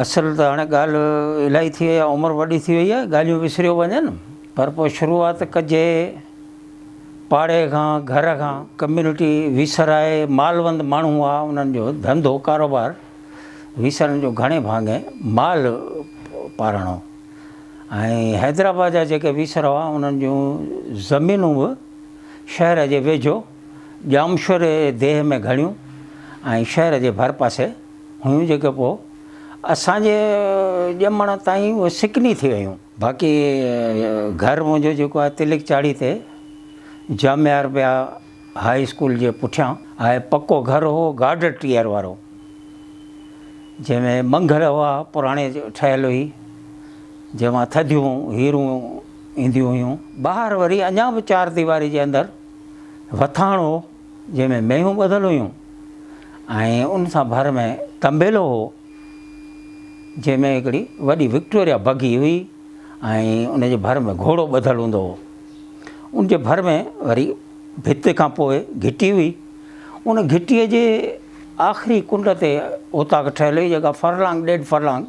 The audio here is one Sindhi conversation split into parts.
اصل ته هاڻي ڳالهه الاهي ٿي وئي آهي، عمر وڏي ٿي وئي آهي، ڳالهيون وسريو وڃن، پر پوء شروعات ڪجي پاڙي کان، گهر کان. ڪميونٽي ويسر آهي، مالوند ماڻهو هئا، انهن جو ڌنڌو ڪاروبار ويسرن جو گهڻي ڀاڱي مال پارڻ هو ۽ حيدرآباد جا جيڪي ويسر هئا، انهن جون زمينون به شهر جي ويجهو ڄامشوري ديهه ۾ گهڻيون ۽ شهر جي ڀرپاسي هيون جيڪي پوء اسان جي ڄمڻ تائين اهي سڪني ٿي ويون. باقي گهر منهنجو جيڪو آهي تلڪ چاڙهي تي جامعه عربيه هاء اسڪول جي پٺيان آهي. پڪو گهر هو گارڊر ٽيئر وارو جنهن ۾ منگهر هئا پراڻي ٺهيل هئي جنهن مان ٿڌيون هيرون اينديون هيون. ٻاهر وري اڃا به چار ديواري جي اندر وٿاڻ هو. جنهن ۾ مينهون ٻڌل هيون ۽ ان سان ڀر ۾ طنبيلو هو، جنهن ۾ هڪڙي وڏي وڪٽوريا بگي هئي ۽ ان جي ڀر ۾ گهوڙو ٻڌل هوندو هو. ان جي ڀر ۾ وري ڀت کان پوء گهٽي هئي. ان گهٽيء جي آخري ڪنڊ تي اوطاق ٺهيل هئي، جيڪا فرلانگ ڏيڍ فرلانگ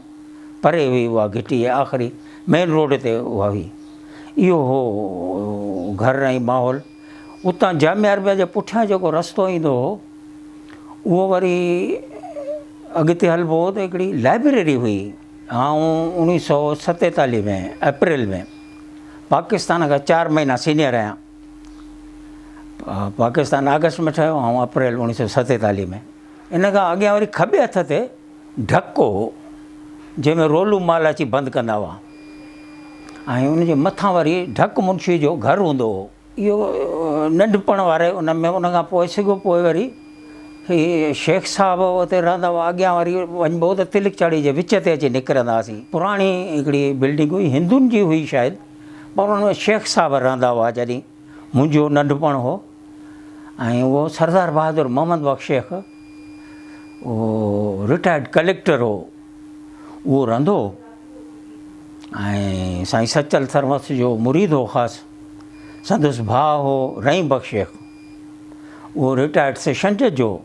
پري هئي. اها گهٽيء جي آخري مين روڊ تي اها هئي. اهو هو گهر ۽ ماحول. اتان جامعه عربيه جي پٺيان جيڪو رستو ايندو هو، اهو وري اڳتي هلبو هو ته هڪڙي لائبريري هئي. آئون اوڻيهه سؤ ستيتاليهه ۾ اپريل ۾ پاڪستان کان چار مهينا سينئر آهيان. پاڪستان آگسٽ ۾ ٺهيو، آئون اپريل اوڻيهه سؤ ستيتاليهه ۾. ان کان اڳيان وري کٻي هٿ تي ڍڪ هو، جنهن ۾ رولو مال اچي بند ڪندا هئا ۽ ان جي مٿان وري ڍڪ منشي جو گهر هوندو هو. اهو ننڍپڻ واري ان ۾ ان کان پوء سگهو پوء وري هي شيخ صاحب اتي رهندا هئا. اڳيان وري وڃبو ته تلڪ چاڙهي جي وچ تي اچي نڪرندا هئاسين. پراڻي هڪڙي بلڊنگ هئي، هندن جي هئي شايد، پر ان ۾ شيخ صاحب رهندا هئا جڏهن منهنجو ننڍپڻ هو ۽ اهو سردار بهادر محمد بخش شيخ اهو رٽائرڊ ڪليڪٽر هو، اهو رهندو هو ۽ سائين سچل سرمست جو مريد هو خاص. سندس ڀاء هو رحيم بخش شيخ، اهو رٽائرڊ سيشن جج هو.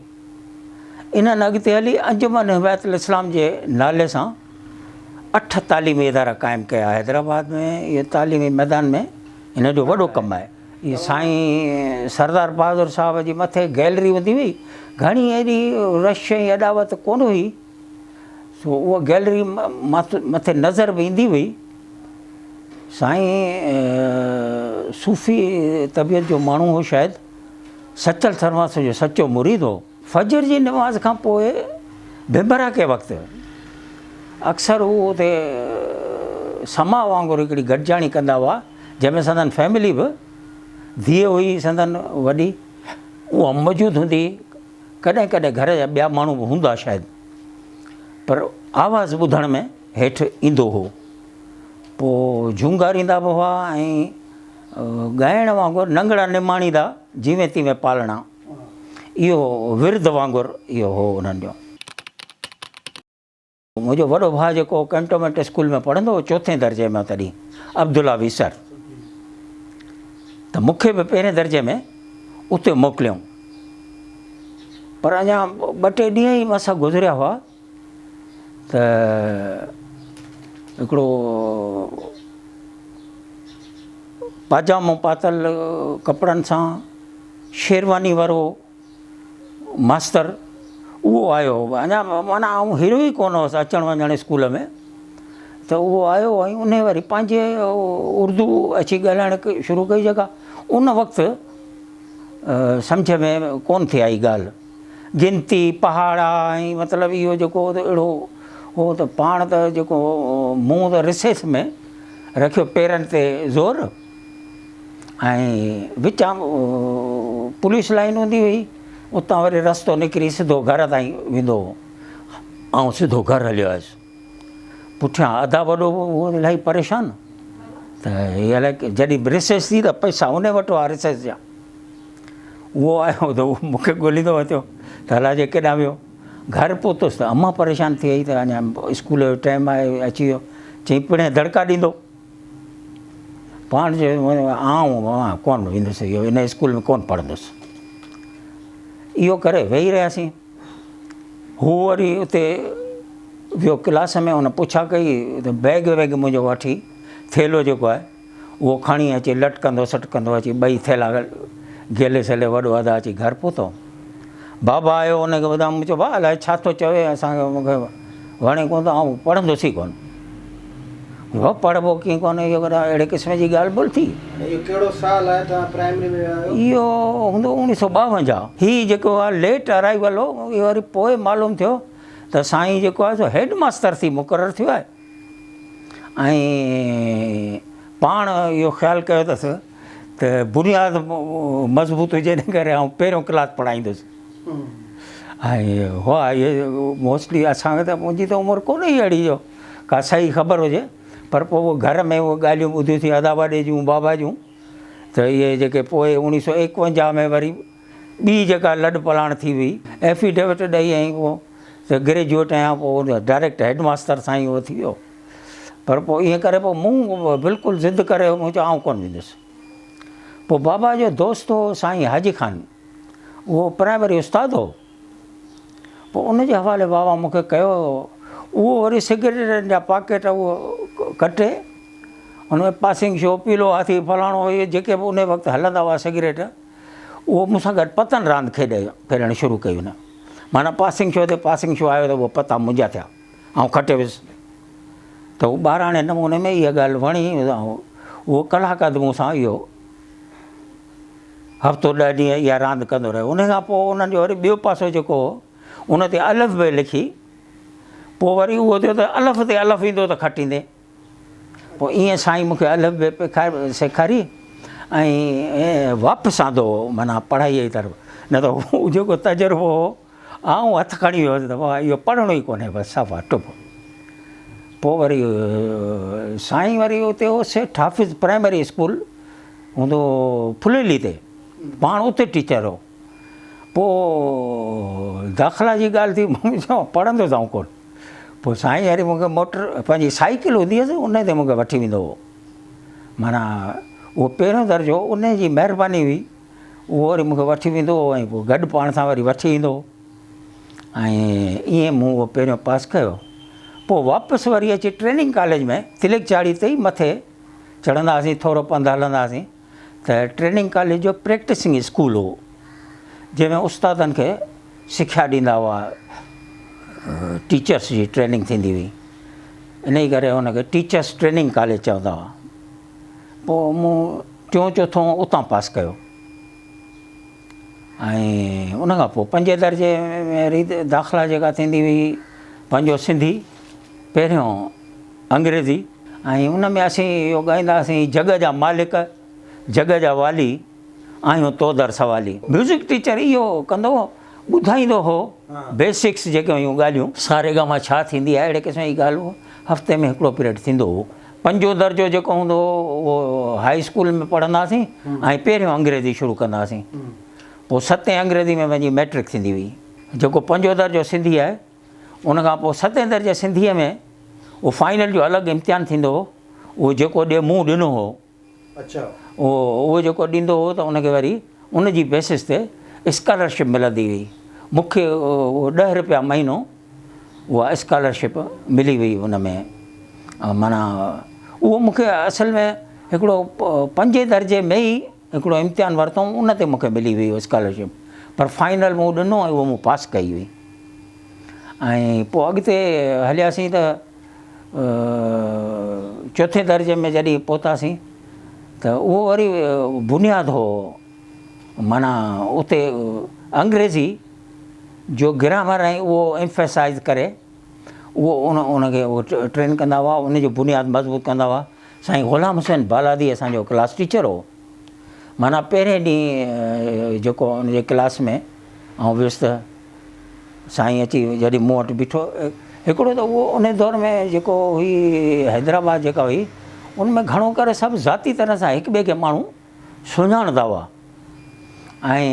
انهن اڳتي هلي انجمن حمايت الاسلام جي نالي سان اٺ تعليمي ادارا قائم ڪيا حيدرآباد ۾. اهو تعليمي ميدان ۾ هن جو وڏو ڪم آهي. اهي سائين سردار بهادر صاحب جي مٿي گئلري هوندي هئي. گهڻي ايڏي رش ۽ اڏاوت ڪونه هئي، سو اها گئلري مٿي نظر به ايندي هئي. سائين صوفي طبيعت جو ماڻهو هو شايد سچل سرمست جو سچو مريد هو. فجر جي نماز کان پوء ڀنڀراڪي وقت اڪثر هو اتي سماع وانگر هڪڙي گڏجاڻي ڪندا هئا، جنهن ۾ سندن فيملي به، ڌيء هئي سندن وڏي، اها موجود هوندي هئي. ڪڏهن ڪڏهن گهر جا ٻيا ماڻهو به هوندا شايد، پر آواز ٻڌڻ ۾ هيٺ ايندو هو. پوء جهونگاريندا به هئا ۽ ڳائڻ وانگر ننگڙا نماڻيندا جيوين تيوين پالڻا، اهو ورد وانگر اهو هو انهن جو. منهنجو وڏو ڀاء جيڪو ڪينٽومينٽ اسڪول ۾ پڙهندو هو چوٿين درجي ۾ تڏهن عبدالله ويسر ته مون کي به پهرين درجي ۾ اتي موڪليائون، پر اڃا ٻه ٽي ڏينهن ئي مس گذريا هئا ته هڪڙو پاجامو پاتل ڪپڙن سان شيرواني وارو ماستر اهو آيو. اڃا معنيٰ آئون هيرو ئي ڪونه هوس اچڻ وڃڻ اسڪول ۾ ته اهو آيو ۽ ان وري پنهنجي اردو اچي ڳالهائڻ شروع ڪئي جيڪا ان وقت سمجهه ۾ ڪونه ٿي آئي ڳالهه. گنتي، پهاڙا ۽ مطلب اهو جيڪو هو ته اهڙو هو ته پاڻ ته جيڪو منهن ته رسيس ۾ رکيو پيرن تي زور ۽ وچان پوليس لائين هوندي هئي، اتان وري رستو نڪري سڌو گهر تائين ويندو هو. آئون سڌو گهر هليو آيس. پٺيان ادا وڏو هو، اهو الاهي پريشان ته هي الائي جڏهن رسيس ٿي ته پئسا ان وٽ هئا رسيس جا. اهو آيو ته اهو مون کي ڳوليندو اچيو ته الائجي ڪيڏانهن ويو. گهر پهتس ته امان پريشان ٿي وئي ته اڃا اسڪول جو ٽائيم آهي اچي ويو. چيائين پڻهين دڙڪا ڏيندو. پاڻ چيو آئون ڪونه ويندس اهو ان اسڪول ۾ ڪونه پڙهندس. اهو ڪري ويهي رهياسين. هو وري اتي ويو ڪلاس ۾ ان پڇا ڪئي ته بيگ ويگ منهنجو وٺي ٿيلهو جيڪو آهي اهو کڻي اچي لٽڪندو سٽڪندو اچي ٻئي ٿيلها گهلي سلي وڏو ادا اچي گهر پهتو. بابا آيو ان کي ٻڌايم مون چيو ڀاء الائي ڇا ٿو چوي اسان کي مون کي وڻي ڪونه ٿو آئون پڙهندس ئي ڪونه. ڀاء پڙهبو ڪيئن ڪونه اهو ڪڏهن اهڙي قسم جي ڳالهه ٻولهه ٿي. اهو ڪهڙو سال آهي توهان پرائمري ۾ ويا آهيو؟ اهو هوندو 1952. هي جيڪو آهي ليٽ ارائيول هو اهو وري پوء معلوم ٿيو ته سائين جيڪو آهي سو هيڊ ماستر ٿي مقرر ٿيو آهي ۽ پاڻ اهو خيال ڪيو اٿس ته بنياد مضبوط هجي ان ڪري آئون پهريون ڪلاس پڙهائيندس ۽ هئا اهي موسٽلي اسان کي ته منهنجي ته عمر ڪونه هئي اهڙي جو ڪا صحيح خبر هجي پر پوء اهو گهر ۾ اهي ڳالهيون ٻڌيون سين ادا وڏي جون بابا جون ته اهي جيڪي پوء 1951 ۾ وري ٻي جيڪا لڏ پلاڻ ٿي هئي ايفيڊيوٽ ڏئي ۽ پوء ته گريجوئيٽ آهيان پوء ڊائريڪٽ هيڊ ماستر سان ئي اهو ٿي ويو پر پوء ائين ڪري پوء مون بلڪل ضد ڪري مون چيو آئون ڪونه ويندس پوء بابا جو دوست هو سائين حاجي خان اهو پرائمري استاد هو پوء ان جي حوالي بابا مون کي ڪيو اهو وري سگريٽن جا پاڪيٽ اهو ڪٽي ان ۾ پاسنگ شو پيلو هاٿي فلاڻو اهي جيڪي به ان وقت هلندا هئا سگريٽ اهو مون سان گڏ پتن راند کيڏ کيڏڻ شروع ڪئي هن. معنيٰ پاسنگ شو تي پاسنگ شو آيو ته اهي پتا منهنجا ٿيا. آئون کٽي ويس. ته هو ٻاراڻي نموني ۾ اها ڳالهه وڻي اهو ڪلاڪ اڌ مون سان اهو هفتو ڏهه ڏينهن اها راند ڪندو رهيو. ان کان پوء انهن جو وري ٻيو پاسو جيڪو هو ان تي الف به لکي پوء وري اهو ٿيو ته الف تي الف ايندو ته کٽيندين. پوء ائين سائين مون کي الف بي سيکاري ۽ واپس آندو معنيٰ پڙهائيء جي طرف نه ته هو جيڪو تجربو هو آئون هٿ کڻي ويو هوس ته بابا اهو پڙهڻو ئي ڪونهي بس صفا ٽپ. پوء وري سائين وري اتي هو سيٺ حافظ پرائمري اسڪول هوندو هو ڦليلي تي پاڻ اتي ٽيچر هو. پوء داخلا جي ڳالهه ٿي مون چيو پڙهندس آئون ڪونه. پوء سائين وري مون کي موٽر پنهنجي سائيڪل هوندي هيس ان تي مون کي وٺي ويندو هو. معنيٰ اهو پهريون درجو ان جي مهرباني هئي اهو وري مون کي وٺي ويندو هو ۽ پوء گڏ پاڻ سان وري وٺي ايندو هو ۽ ائين مون اهو پهريون پاس ڪيو. پوء واپس وري اچي ٽريننگ ڪاليج ۾ تلڪ چاڙهي تي ئي مٿي چڙهندا هئاسين ٿورو پنڌ هلندا هئاسين ته ٽريننگ ڪاليج جو پريڪٽسنگ اسڪول هو جنهن ۾ استادن کي سکيا ڏيندا هئا ٽيچرس جي ٽريننگ ٿيندي هئي انهي ڪري ان کي ٽيچرس ٽريننگ ڪاليج چوندا هئا پوء مون ٽيون چوٿون اتان پاس ڪيو ۽ ان کان پوء پنجين درجي ۾ وري داخلا جيڪا ٿيندي هئي پنهنجو سنڌي پهريون انگريزي ۽ ان ۾ اسين اهو ڳائيندا هئاسين جڳ جا مالڪ جڳ جا والي آهيون تو در سوالي. ميوزڪ ٽيچر اهو ڪندو هو ٻڌائيندو هو بيسڪس جيڪي هيون ڳالهيون سا ري گا ما ڇا ٿيندي آهي اهڙي قسم جي ڳالهه هفتي ۾ هڪڙو پيريڊ ٿيندو هو. پنجون درجو جيڪو هوندو هو اهو هاء اسڪول ۾ پڙهندا هئاسين ۽ پهريون انگريزي شروع ڪندا هئاسين پوء ستين انگريزي ۾ وڃي مئٽرڪ ٿيندي هئي. جيڪو پنجون درجو سنڌي آهي ان کان پوء ستين درجي سنڌيء ۾ اهو فائنل جو الڳ امتحان ٿيندو هو، اهو جيڪو ڏي مون ڏنو هو، اهو اهو جيڪو ڏيندو هو ته ان کي وري ان جي بيسس تي اسڪالرشپ ملندي هئي. مون کي اهو ڏهه رپيا مهينو اها اسڪالرشپ ملي وئي ان ۾ معنيٰ اهو مون کي اصل ۾ هڪڙو پنجين درجي ۾ ئي هڪڙو امتحان ورتو ان تي مون کي ملي وئي اسڪالرشپ پر فائنل مون ڏنو ۽ اهو مون پاس ڪئي هئي. ۽ پوء اڳتي هلياسين ته چوٿين درجي ۾ جڏهن پهتاسين ته اهو وري بنياد هو معنيٰ اتي انگريزي جو گرامر ۽ اهو ايمفيسائز ڪري اهو ان ان کي ٽرين ڪندا هئا ان جو بنياد مضبوط ڪندا هئا سائين غلام حسين بالادي اسان جو ڪلاس ٽيچر هو معنيٰ پهرين ڏينهن جيڪو ان جي ڪلاس ۾ آئون ويس ته سائين اچي جڏهن مون وٽ بيٺو، هڪڙو ته اهو ان دور ۾ جيڪو هئي حيدرآباد جيڪا هئي ان ۾ گهڻو ڪري سڀ ذاتي طرح سان هڪ ٻئي کي ماڻهو سڃاڻندا هئا ۽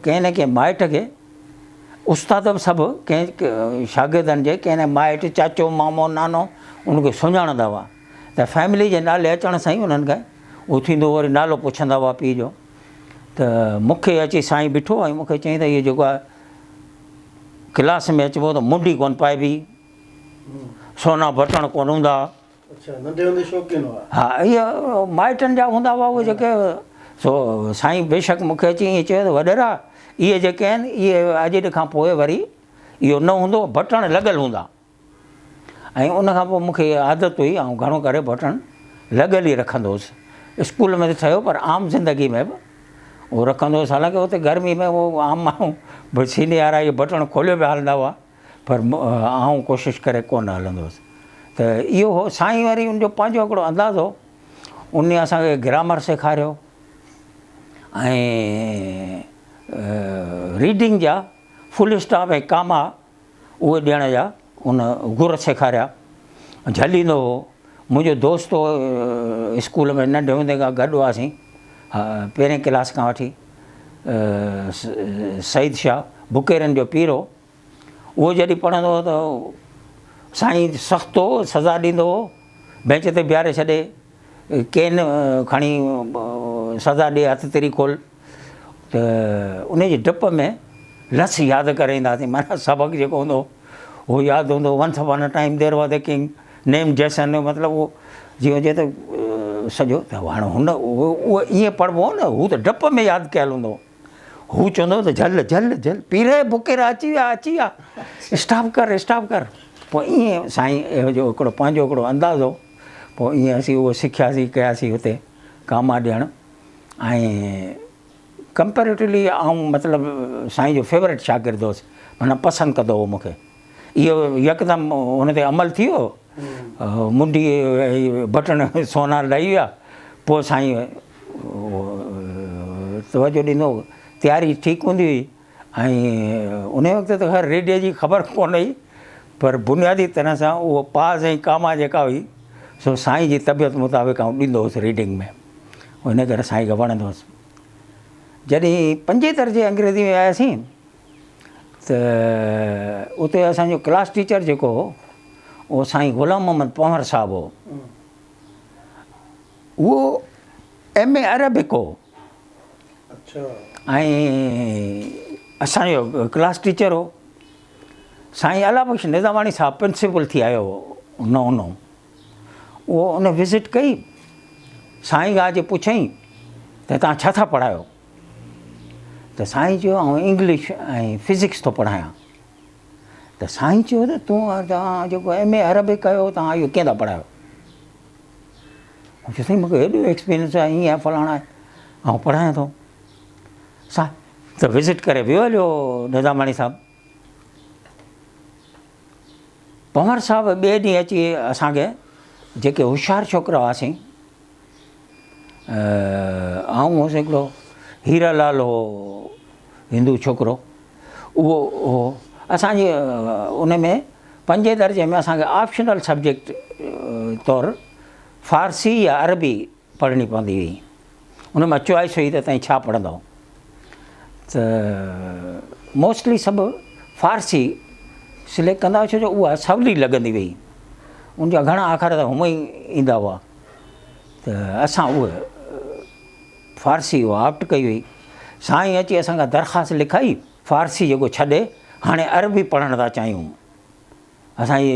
ڪنهن نه ڪنهن مائٽ کي استاد به سڀ ڪنهن شاگردن جي ڪنهن نه مائٽ چاچو مامو نانو ان کي سڃاڻندا هئا ته فيملي جي نالي اچڻ سان ئي انهن کي اهو ٿيندو وري نالو پڇندا هئا پيء جو ته مون کي اچي سائين بيٺو ۽ مون کي چيائين ته اهو جيڪو آهي ڪلاس ۾ اچبو ته منڊي ڪونه پائبي، سونا بٽڻ ڪونه هوندا. اڇا ننڍي هوندي شوقين هئا. ها اهي مائٽن جا هوندا هئا اهي جيڪي سو سائين بيشڪ مون کي اچي ائين چيو ته وڏيرا اهي جيڪي آهن اهي اڄ ڏينهن کان پوء وري اهو نه هوندو بٽڻ لڳل هوندا ۽ ان کان پوء مون کي عادت هئي آئون گهڻو ڪري بٽڻ لڳل ئي رکندو هوس اسڪول ۾ ته ٺهيو پر عام زندگي ۾ به اهو رکندو هوس حالانڪه اتي گرمي ۾ اهو عام ماڻهو به سيني وارا اهي بٽڻ کوليو پيا هلندا هئا پر آئون ڪوشش ڪري ڪونه هلندو هوس ته اهو هو سائين وري ان جو پنهنجو هڪڙو انداز هو ان اسان کي گرامر سيکاريو ۽ ريڊنگ جا فل اسٽاپ ۽ ڪاما اهي ڏيڻ جا ان گر سيکاريا. جهليندو هو. منهنجو دوست هو اسڪول ۾ ننڍي هوندي کان گڏ هئاسين پهرين ڪلاس کان وٺي سعيد شاهه بڪيرن جو پير هو. اهو جڏهن پڙهندو هو ته سائين سخت هو سزا ڏيندو هو بينچ تي بيهاري ڇڏي ڪين کڻي سزا ڏي هٿ تري کول ته ان جي ڊپ ۾ لس ياد ڪري ايندا هئاسين معنيٰ سبق جيڪو هوندو هو اهو ياد هوندو هو once upon a time there was a king name Jason مطلب اهو جيئن هجي ته سڄو ته هاڻي هن اهو ائين پڙهبو هو نه هو ته ڊپ ۾ ياد ڪيل هوندو هو هو چوندو هو ته جهل جهل جهل پيري بڪيرا اچي ويا اچي ويا اسٽاپ ڪر اسٽاپ ڪر پوء ائين سائين جو هڪڙو پنهنجو هڪڙو انداز هو پوء ائين اسين اهو سکياسين ڪياسين هتي ڪاما ڏيڻ ۽ ڪمپيريٽولي آئون مطلب سائين جو فيورٽ شاگرد هوس معنيٰ پسند ڪندو هو مونکي اهو يڪدم ان تي عمل ٿي ويو منڊي بٽڻ سونا لهي ويا پوء سائين توجه ڏيندو هو تياري ٺيڪ هوندي هئي ۽ ان وقت ته خير ريڊيو جي خبر ڪونه هئي پر بنيادي طرح سان اهو پاز ۽ ڪاما جيڪا هئي سو سائين جي طبيعت مطابق آئون ڏيندو هوس ريڊنگ ۾ ان ڪري سائين کي وڻندو هوس جڏهن پنجين درجي انگريزي ۾ آياسين ته اتي اسانجو ڪلاس ٽيچر جيڪو هو اهو سائين غلام محمد پنهور صاحب هو اهو ايم اي عربڪ هو ۽ اسانجو ڪلاس ٽيچر هو سائين الله بخش نظاماڻي صاحب پرنسپل ٿي آيو هو نئون نئون اهو ان وزٽ ڪئي سائين کان اچي پڇيائين ته تان ڇا ٿا پڙهايو ته سائين چيو آئون انگلش ۽ فزڪس ٿو پڙهايان ته سائين چيو ته تون تان جيڪو ايم اي عربڪ ڪيو تان اهو ڪيئن ٿا پڙهايو چيو سائين مونکي هيڏو ايڪسپيرينس آهي ائين آهي فلاڻا آهي آئون پڙهايان ٿو سا ته وزٽ ڪري ويو هليو نظاماڻي صاحب پنهور صاحب ٻئي ڏينهن اچي اسان کي جيڪي هوشيار ڇوڪرا هئاسين آئون هوس هڪڙو هيرا لال هو هندو ڇوڪرو اهو هو اسانجي ان ۾ پنجين درجي ۾ اسانکي آپشنل سبجيڪٽ طور فارسي يا عربي پڙهڻي پوندي هئي. ان مان چوائس هئي ته تائين ڇا پڙهندؤ ته موسٽلي سڀ فارسي سليڪٽ ڪندا هئا ڇو جو اها سولي لڳندي هئي. ان جا گهڻا اکر ته هونئن ئي ايندا هئا ته اسان اهي فارسي اها آپٽ ڪئي هئي. سائين اچي اسان کان درخواست لکائي فارسي جيڪو ڇڏي هاڻي عربي پڙهڻ ٿا چاهيون. اسان جي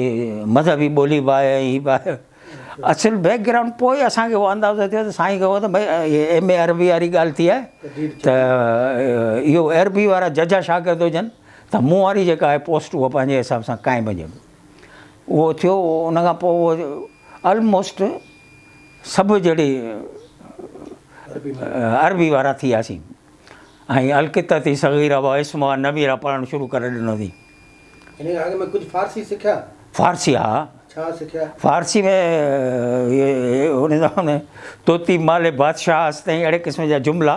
مذهبي ٻولي به آهي ۽ هي به آهي اصل بيڪ گرائونڊ پوء اسان کي اهو اندازو ٿيو ته سائين کي ته ڀئي ايم اي عربي واري ڳالهه ٿي آهي ته اهو عربي وارا ججا شاگرد هجن ته مون واري جيڪا آهي پوسٽ اها پنهنجي حساب سان قائم هجي اهو ٿيو ان کان پوء اهو آلموسٽ سڀ جهڙي عربي وارا ٿي وياسين ۽ القطة صغيره و اسمها نميره پڙهڻ شروع ڪري ڏنوسين ان کان اڳ ۾ ڪجهه فارسي سکيا؟ فارسي ها. ڇا سکيا؟ فارسي ۾ ان زماني طوطي مال بادشاهه است ۽ اهڙي قسم جا جملا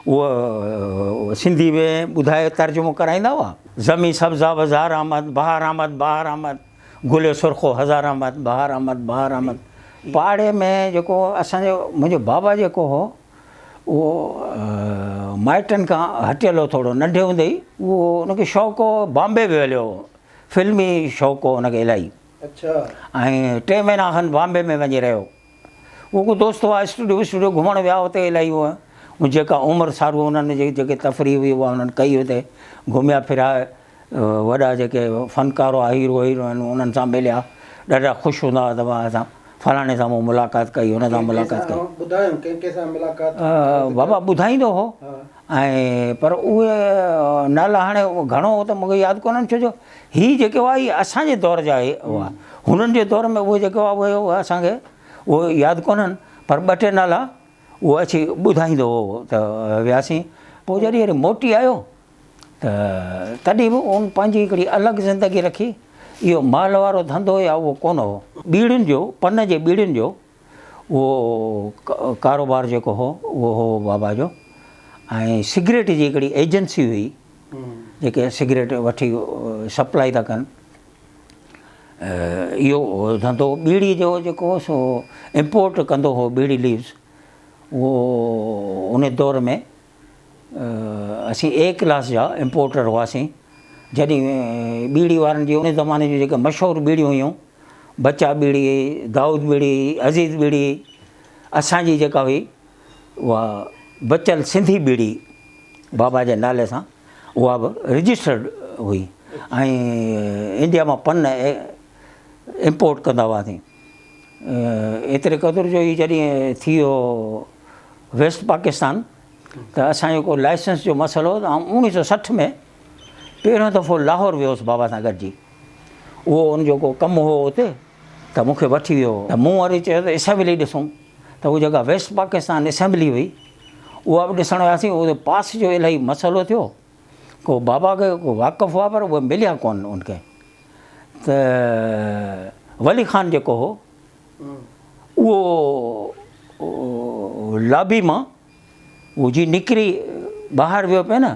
اهو سنڌي ۾ ٻڌائي ترجمو ڪرائيندا هئا. زمين سبزه و زار آمد، بهار آمد، بهار آمد، گل سرخ و هزار آمد، بهار آمد، بهار آمد. پاڙي ۾ جيڪو اسان جو منهنجو بابا جيڪو هو اهو مائٽن کان هٽيل هو ٿورو ننڍي هوندي ئي اهو ان کي شوق هو بامبي به هليو هو فلمي شوق هو ان کي الاهي ۽ ٽي مهينا کن بامبي ۾ وڃي رهيو اهو ڪو دوست هئا اسٽوڊيو وسٽوڊيو گهمڻ ويا اتي الاهي هو جيڪا عمر سارو انهن جي جيڪي تفريح هئي اها انهن ڪئي اتي گهميا ڦريا وڏا جيڪي فنڪار هئا هيرو هيروئن انهن سان مليا ڏاڍا خوش هوندا هئا ته اسان فلاڻي سان مون ملاقات ڪئي هن سان ملاقات ڪئي. ٻڌايو ڪنهن ڪنهن سان ملاقات بابا ٻڌائيندو هو ۽ پر اهي نالا هاڻي گهڻو ته مونکي ياد ڪونهن ڇو جو هي جيڪي هئا اهي اسان جي دور جا هئا هنن جي دور ۾ اهي جيڪي هئا اهي اسان کي اهي ياد ڪونهن پر ٻه ٽي نالا اهو اچي ٻڌائيندو هو ته وياسين پوء جڏهن وري موٽي آيو ته تڏهن به ان پنهنجي هڪڙي الڳ زندگي رکي. اهو مال وارو ڌنڌو يا اهو ڪونه هو. ٻيڙين جو، پن جي ٻيڙين جو اهو ڪاروبار جيڪو هو اهو هو بابا جو ۽ سگريٽ جي هڪڙي ايجنسي هئي جيڪي سگريٽ وٺي سپلائي ٿا ڪن. اهو ڌنڌو ٻيڙي جو جيڪو هو سو امپورٽ ڪندو هو ٻيڙي ليوز اهو ان دور ۾ اسين اي ڪلاس جا امپورٽر هئاسين جڏهن ٻيڙي وارن جي ان زماني جون جيڪي مشهور ٻيڙيون هيون بچا ٻيڙي دائود ٻيڙي عزيز ٻيڙي اسان جي جيڪا هئي اها بچل سنڌي ٻيڙي بابا جي نالي سان اها به رجسٽرڊ هئي ۽ انڊيا مان پن امپورٽ ڪندا هئاسين ايتري قدر جو هي جڏهن ٿي ويو ويسٽ پاڪستان ته اسان جو ڪو لائسنس جو مسئلو هو ته آئون اوڻيهه سو 60 ۾ پهريون دفعو لاهور ويو هوس بابا سان گڏجي اهو ان جو ڪو ڪم هو اتي ته مون کي وٺي ويو ته مون وري چيو ته اسيمبلي ڏسون ته هو جيڪا ويسٽ پاڪستان اسيمبلي هئي اها به ڏسڻ وياسين اهو پاس جو الاهي مسئلو ٿيو ڪو بابا کي ڪو واقف هئا پر اهي مليا ڪون ان کي ته ولي خان جيڪو هو اهو لابي مان اهو جي نڪري ٻاهر ويو پئي نه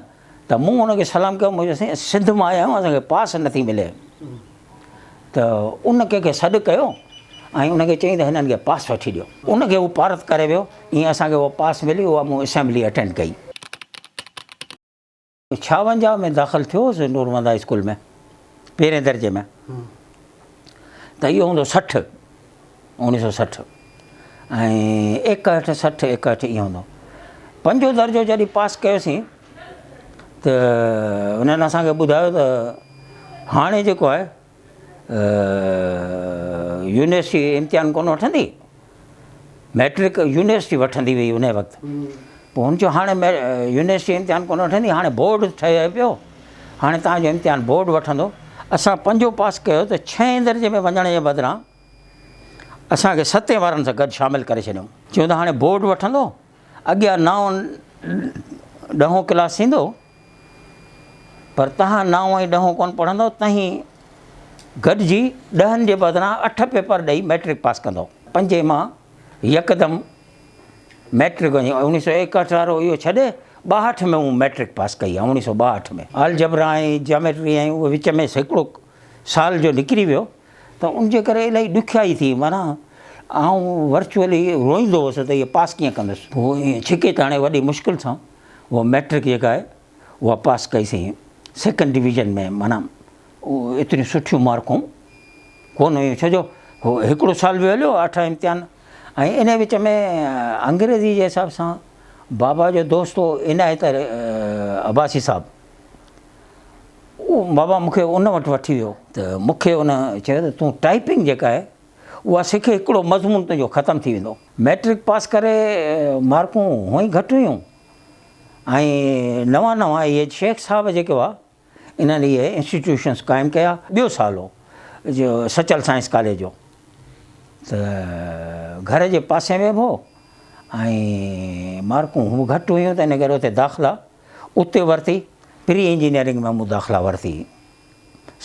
ته مون ان کي سلام ڪيو مون چيو سائين سنڌ مان آيا آهيون اسان کي پاس نٿي ملي ته ان ڪنهن کي سڏ ڪيو ۽ ان کي چيائين ته هنن کي پاس وٺي ڏيو ان کي هو پارت ڪري ويو ائين اسان کي اها پاس ملي اها مون اسيمبلي اٽينڊ ڪئي. 56 ۾ داخل ٿيو هوس نور محمد هاء اسڪول ۾ پهرين درجي ۾ ته اهو هوندو 60 1960 ۽ 61 60 61 ائين هوندو پنجون درجو جڏهن پاس ڪيوسين ته انهن اسانکي ٻڌايو ته هاڻي جيڪو آهي يونيورسٽي امتحان ڪونه وٺندي ميٽرڪ يونيورسٽي وٺندي هئي ان وقت پوء هن چيو هاڻي يونيورسٽي امتحان ڪونه وٺندي هاڻي بورڊ ٺهي پيو هاڻي توهان جو امتحان بورڊ وٺندو اسان پنجون پاس ڪيو ته ڇهين درجي ۾ وڃڻ جي بدران اسان کي ستين وارن سان گڏ شامل ڪري ڇڏيائون چيو ته هاڻي بورڊ وٺندو اڳيان نائون ڏهون ڪلاس ٿيندو پر تهان نائون ۽ ڏهون ڪونه پڙهندؤ، تهين گڏجي ڏهن جي بدران اٺ پيپر ڏئي مئٽرڪ پاس ڪندؤ. پنجين مان يڪدم مئٽرڪ وڃي 1961 وارو اهو ڇڏي 62 ۾ مون مئٽرڪ پاس ڪئي آهي 1962 ۾. آلجبرا ۽ جاميٽري ۽ اهو وچ ۾ هڪڙو سال جو نڪري ويو ته ان جي ڪري الاهي ڏکيائي ٿي معنيٰ آئون ورچوئلي روئيندو هوس ته اهي پاس ڪيئن ڪندس. پوء ائين ڇڪي تاڻي وڏي مشڪل سان اها مئٽرڪ جيڪا آهي اها پاس ڪئي سين سيڪنڊ ڊويزن ۾ معنيٰ ايتريون سٺيون مارڪون ڪونه هيون ڇو جو هو هڪڙو سال به هليو اٺ امتحان ۽ ان وچ ۾ انگريزي جي حساب سان بابا جو دوست هو عنايت عباسي صاحب اهو بابا مونکي ان وٽ وٺي ويو ته مونکي ان چيو ته تون ٽائپنگ جيڪا آهي اها سکي هڪڙو مضمون تنهنجو ختم ٿي ويندو. مئٽرڪ پاس ڪري مارڪون هونئن ئي گهٽ هيون ۽ نوان نوان اهي شيخ صاحب جيڪي هئا انهن اهي انسٽيٽيوشنس قائم ڪيا. ٻيو سال هو جو سچل سائنس ڪاليج جو ته گهر جي پاسي ۾ به هو ۽ مارڪون هو گهٽ هيون ته ان ڪري اتي داخلا اتي ورتي. پري انجنيئرنگ ۾ مون داخلا ورتي.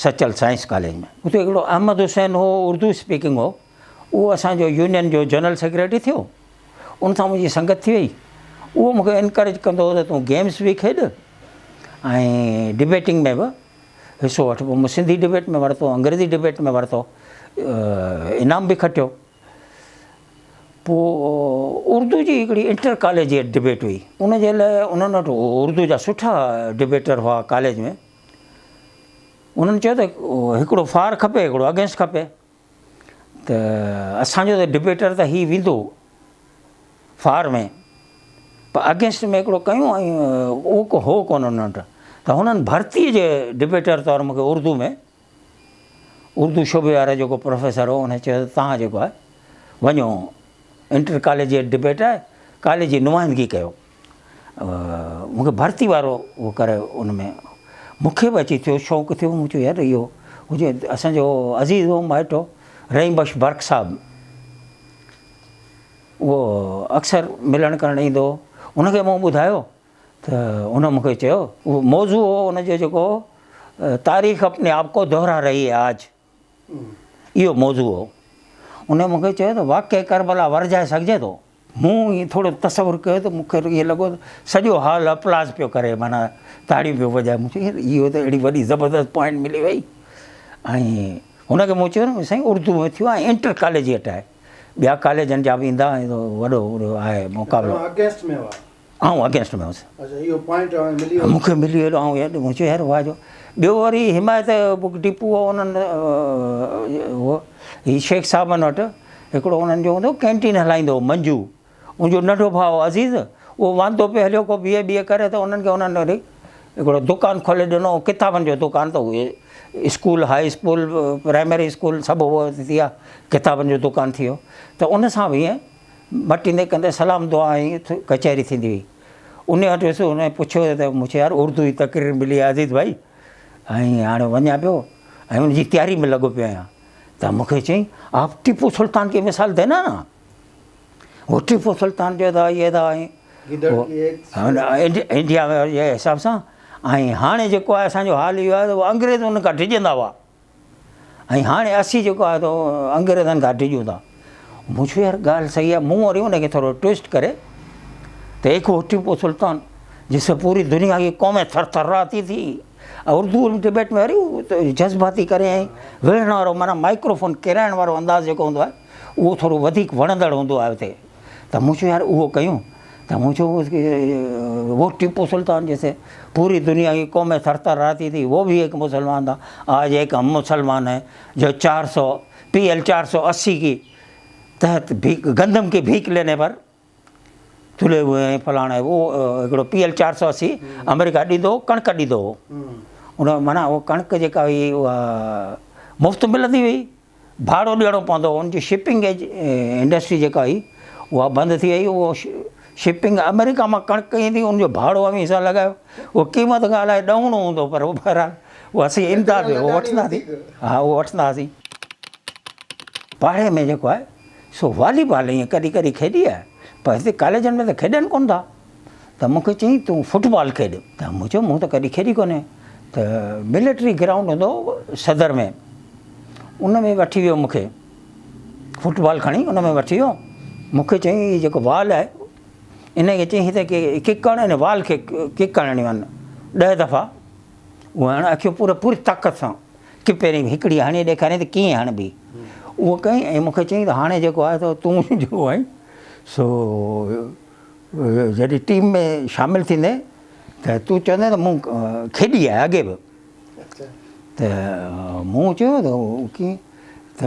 Sachal science college ۾. اتي هڪڙو احمد حسين هو اردو اسپيڪنگ هو اهو اسان جو يونين جو جنرل سيڪريٽري ٿيو ان سان منهنجي سنگت ٿي وئي اهو مونکي انڪريج ڪندو هو ته تون گيمس به کيڏ ۽ ڊبيٽنگ ۾ به حصو وٺ پوء مون سنڌي ڊبيٽ ۾ ورتو انگريزي ڊبيٽ ۾ ورتو انعام به کٽيو پوء اردو جي هڪڙي انٽر ڪاليجيٽ ڊبيٽ هئي ان جي لاء انهن وٽ اردو جا سٺا ڊبيٽر هئا ڪاليج ۾ انهن چيو ته هڪڙو فار کپي هڪڙو اگينسٽ کپي ته اسان جو ته ڊبيٽر ته هي ويندو فار ۾ پر اگينسٽ ۾ هڪڙو ڪيون ۽ اهو ڪو هو ڪونه انهن وٽ ته هنن ڀرتي جي ڊبيٽر طور مون کي اردو ۾ اردو شعبي وارو جيڪو پروفيسر هو ان چيو ته توهان جيڪو آهي وڃو انٽر ڪاليجيٽ ڊبيٽ آهي ڪاليج جي نمائندگي ڪيو. مون کي ڀرتي وارو اهو ڪري ان ۾ مون کي به اچي ٿيو شوق ٿيو مون چيو يار اهو هجي اسان جو عزيز هو مائٽ هو رحيم بخش برق صاحب اهو اڪثر ملڻ ڪرڻ ايندو هو ان کي مون ٻڌايو ته ان مون کي چيو اهو موضوع هو ان جو جيڪو تاريخ اپني آپ کو دهرا رهي هي آج اهو موضوع هو ان مون کي چيو ته واقعي ڪربلا ورجائي سگهجي ٿو مون ائين ٿورو تصور ڪيو ته مون کي ائين لڳو ته سڄو هال اپلاز پيو ڪري معنيٰ تاڙيون پيو وڄائي. مون چيو يار اهو ته اهڙي وڏي زبردست پوائنٽ ملي وئي ۽ هن کي مون چيو نه سائين اردو ۾ ٿيو آهي انٽر ڪاليجيٽ آهي ٻيا ڪاليجن جا به ايندا ۽ وڏو آهي مقابلو. توهان اگينسٽ ۾ هئا؟ آئون اگينسٽ ۾ هوس. اڇا اهو پوائنٽ اوهان کي ملي ويو. مون کي ملي ويو آئون يار مون چيو يار واهه جو ٻيو وري حمايت بڪ ڊپو هو انهن هو هي شيخ صاحبن وٽ هڪڙو انهن جو هوندو هو ڪينٽين هلائيندو هو منجو ان جو ننڍو ڀاء هو عزيز اهو واندو پيو هليو ڪو بي اي بي اي ڪري ته انهن کي انهن وري هڪڙو دڪان کولي ڏنو ڪتابن جو دڪان ته اهي school high school primary school سڀ اهو ٿي ويا ڪتابن جو دڪان ٿي ويو ته ان سان به ائين مٽيندي ڪندي سلام دعا ۽ ڪچهري ٿيندي هئي. ان وٽ ويس، ان پڇيو ته مون چيو يار اردو جي تقرير ملي آهي عزيز ڀائي ۽ هاڻي وڃان پيو ۽ ان جي تياري ۾ لڳو پيو آهيان ته مون کي چيائين آپ ٽيپو سلطان ڪي مثال دينا نا هو ٽيپو سلطان جو ٿا اهي ٿا ۽ انڊيا جي حساب سان ۽ هاڻي جيڪو آهي اسانجو حال اهو آهي ته انگريز ان کان ڊڄندا هئا ۽ هاڻي اسين جيڪو آهي سو انگريزن کان ڊڄون ٿا. مون چيو يار ڳالهه صحيح آهي، مون وري ان کي ٿورو ٽوئسٽ ڪري ته ايڪ هو ٽيپو سلطان جس سي پوري دنيا ڪي قومين ٿرٿراتي ٿي اردو ڊبيٽ ۾ وري جذباتي ڪري ۽ ويڙهڻ وارو معنيٰ مائڪروفون ڪيرائڻ وارو انداز جيڪو هوندو آهي اهو ٿورو وڌيڪ وڻندڙ هوندو آهي اتي ته مون چيو يار اهو ڪيون ته مون چيو وہ ٽيپو سلطان جيسي پوري دنيا ڪي قومين ٿرٿراتي ٿي وہ ڀي ايڪ مسلمان ٿا آج ايڪ هم مسلمان هين جو چار سو پي ايل 480 ڪي تحت ڀيڪ گندم ڪي ڀيڪ ليني پر تلي هوئي هين فلاڻا هي اهو هڪڙو پي ايل 480 آمريڪا ڏيندو هو ڪڻڪ ڏيندو هو ان معنيٰ اهو ڪڻڪ جيڪا هئي اها مفت ملندي هئي ڀاڙو ڏيڻو پوندو هو ان جي شپنگ انڊسٽري جيڪا هئي اها بند ٿي وئي اهو شپنگ آمريڪا مان ڪڻڪ ايندي ان جو ڀاڙو اوهين حساب لڳايو اهو قيمت کان الائي ڏهوڻو هوندو پر بهرحال اهو اسين امداد هو وٺنداسين ها اهو وٺنداسين پاڙي ۾ جيڪو آهي سو والي بال ائين ڪڏهن ڪڏهن کيڏي آهي پر هتي ڪاليجن ۾ ته کيڏن ڪونه ٿا ته مون کي چيائين تون فٽ بال کيڏ ته مون چيو مون ته ڪڏهن کيڏي ڪونهي ته ملٽري گرائونڊ هوندو هو صدر ۾ ان ۾ وٺي ويو مون کي فٽ بال کڻي ان ۾ وٺي ويو مون کي چيائين هي جيڪو بال آهي ان کي چيائين هتي ڪڪ هڻ ان بال کي ڪڪ هڻڻيون آهن 10 دفعا اهو هڻ اکيون پوري پوري طاقت سان ڪي پهرين هڪڙي هڻي ڏيکاريائين ته ڪيئن هڻبي اهو ڪيائين ۽ مون کي چيائين ته هاڻي جيڪو آهي سو تون جيڪو آهين سو جڏهن ٽيم ۾ شامل ٿيندين ته تون چوندين ته مون کيڏي آهي اڳي به ته مون چيو ته ڪيئن ته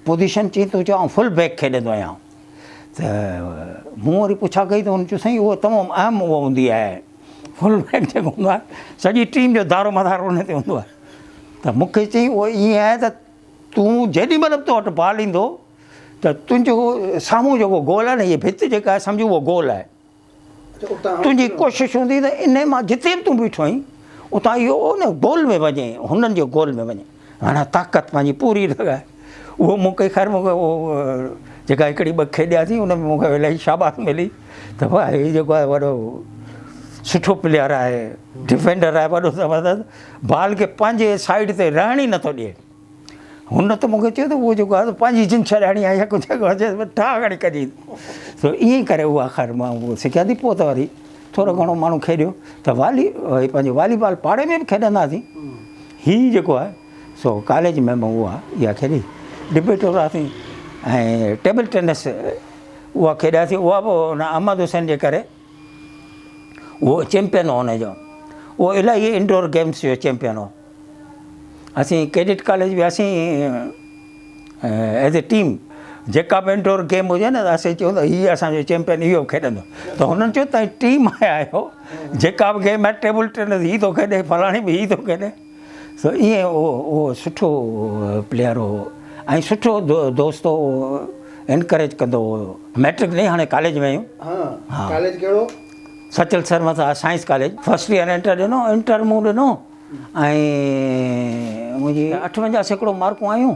پوزيشن چئي تون چيو آئون فل بيڪ کيڏندو آهيان ته مون وري پڇا ڪئي ته هن چيو سائين اهو تمام اهم اهو هوندي آهي فل بيڪ جيڪو هوندو آهي سڄي ٽيم جو دارو مدار ان تي هوندو آهي ته مون کي چئي اهو ائين آهي ته تون جيڏي مهل به تو وٽ بال ايندو ته تنهنجو سامهون جيڪو گول آهي نه هيء ڀت جيڪا آهي سمجهه اهو گول آهي تنهنجي ڪوشش هوندي ته انهي مان جتي به تون بيٺو آهين اتان اهو نه گول ۾ وڃي هنن جي گول ۾ وڃي معنيٰ طاقت پنهنجي پوري لڳائي اهو مون کي خير مون کي اهو جيڪا هڪڙي ٻه کيڏياسين ان ۾ مون کي الاهي شاباس ملي ته ڀاء هي جيڪو آهي وڏو سٺو پليئر آهي ڊفينڊر آهي وڏو زبردست بال کي پنهنجي سائيڊ تي رهڻ ئي نٿو ڏئي هن ته مون کي چيو ته اهو جيڪو آهي پنهنجي جند ڇڏائڻي آهي يا ڪجهه ٺاهه کڻي ڪجي سو ائين ڪري اها خير مان اهو سکيا ٿي پوء ته وري ٿورو گهڻو ماڻهو کيڏيو ته والي پنهنجو والي بال پاڙي ۾ به کيڏنداسين هي جيڪو آهي سو ڪاليج ۾ مون اها اها کيڏي ڊبيٽ هئاسين ۽ ٽيبل ٽينس اها کيڏياسين اها به ان احمد حسين جي ڪري اهو چيمپيئن هو ان جو اهو الاهي انڊور گيمس جو چيمپيئن هو اسين ڪيڊٽ ڪاليج وياسين ايز اي ٽيم جيڪا به انڊور گيم هجي نه ته اسين چئون ته هي اسان جو چيمپيئن اهو کيڏندو ته هنن چيو توهين ٽيم آيا آهيو جيڪا به گيم آهي ٽيبل ٽينس هي ٿو کيڏي فلاڻي به هي ٿو کيڏي سو ائين اهو اهو سٺو پليئر هو ۽ سٺو دوست هو انڪريج ڪندو هو ميٽرڪ نه هاڻي ڪاليج ۾ آهيون ها ڪاليج ڪهڙو Sachal Sarmast science college first year inter ڏنو انٽر مون ڏنو ۽ منهنجي 58% مارڪون آيون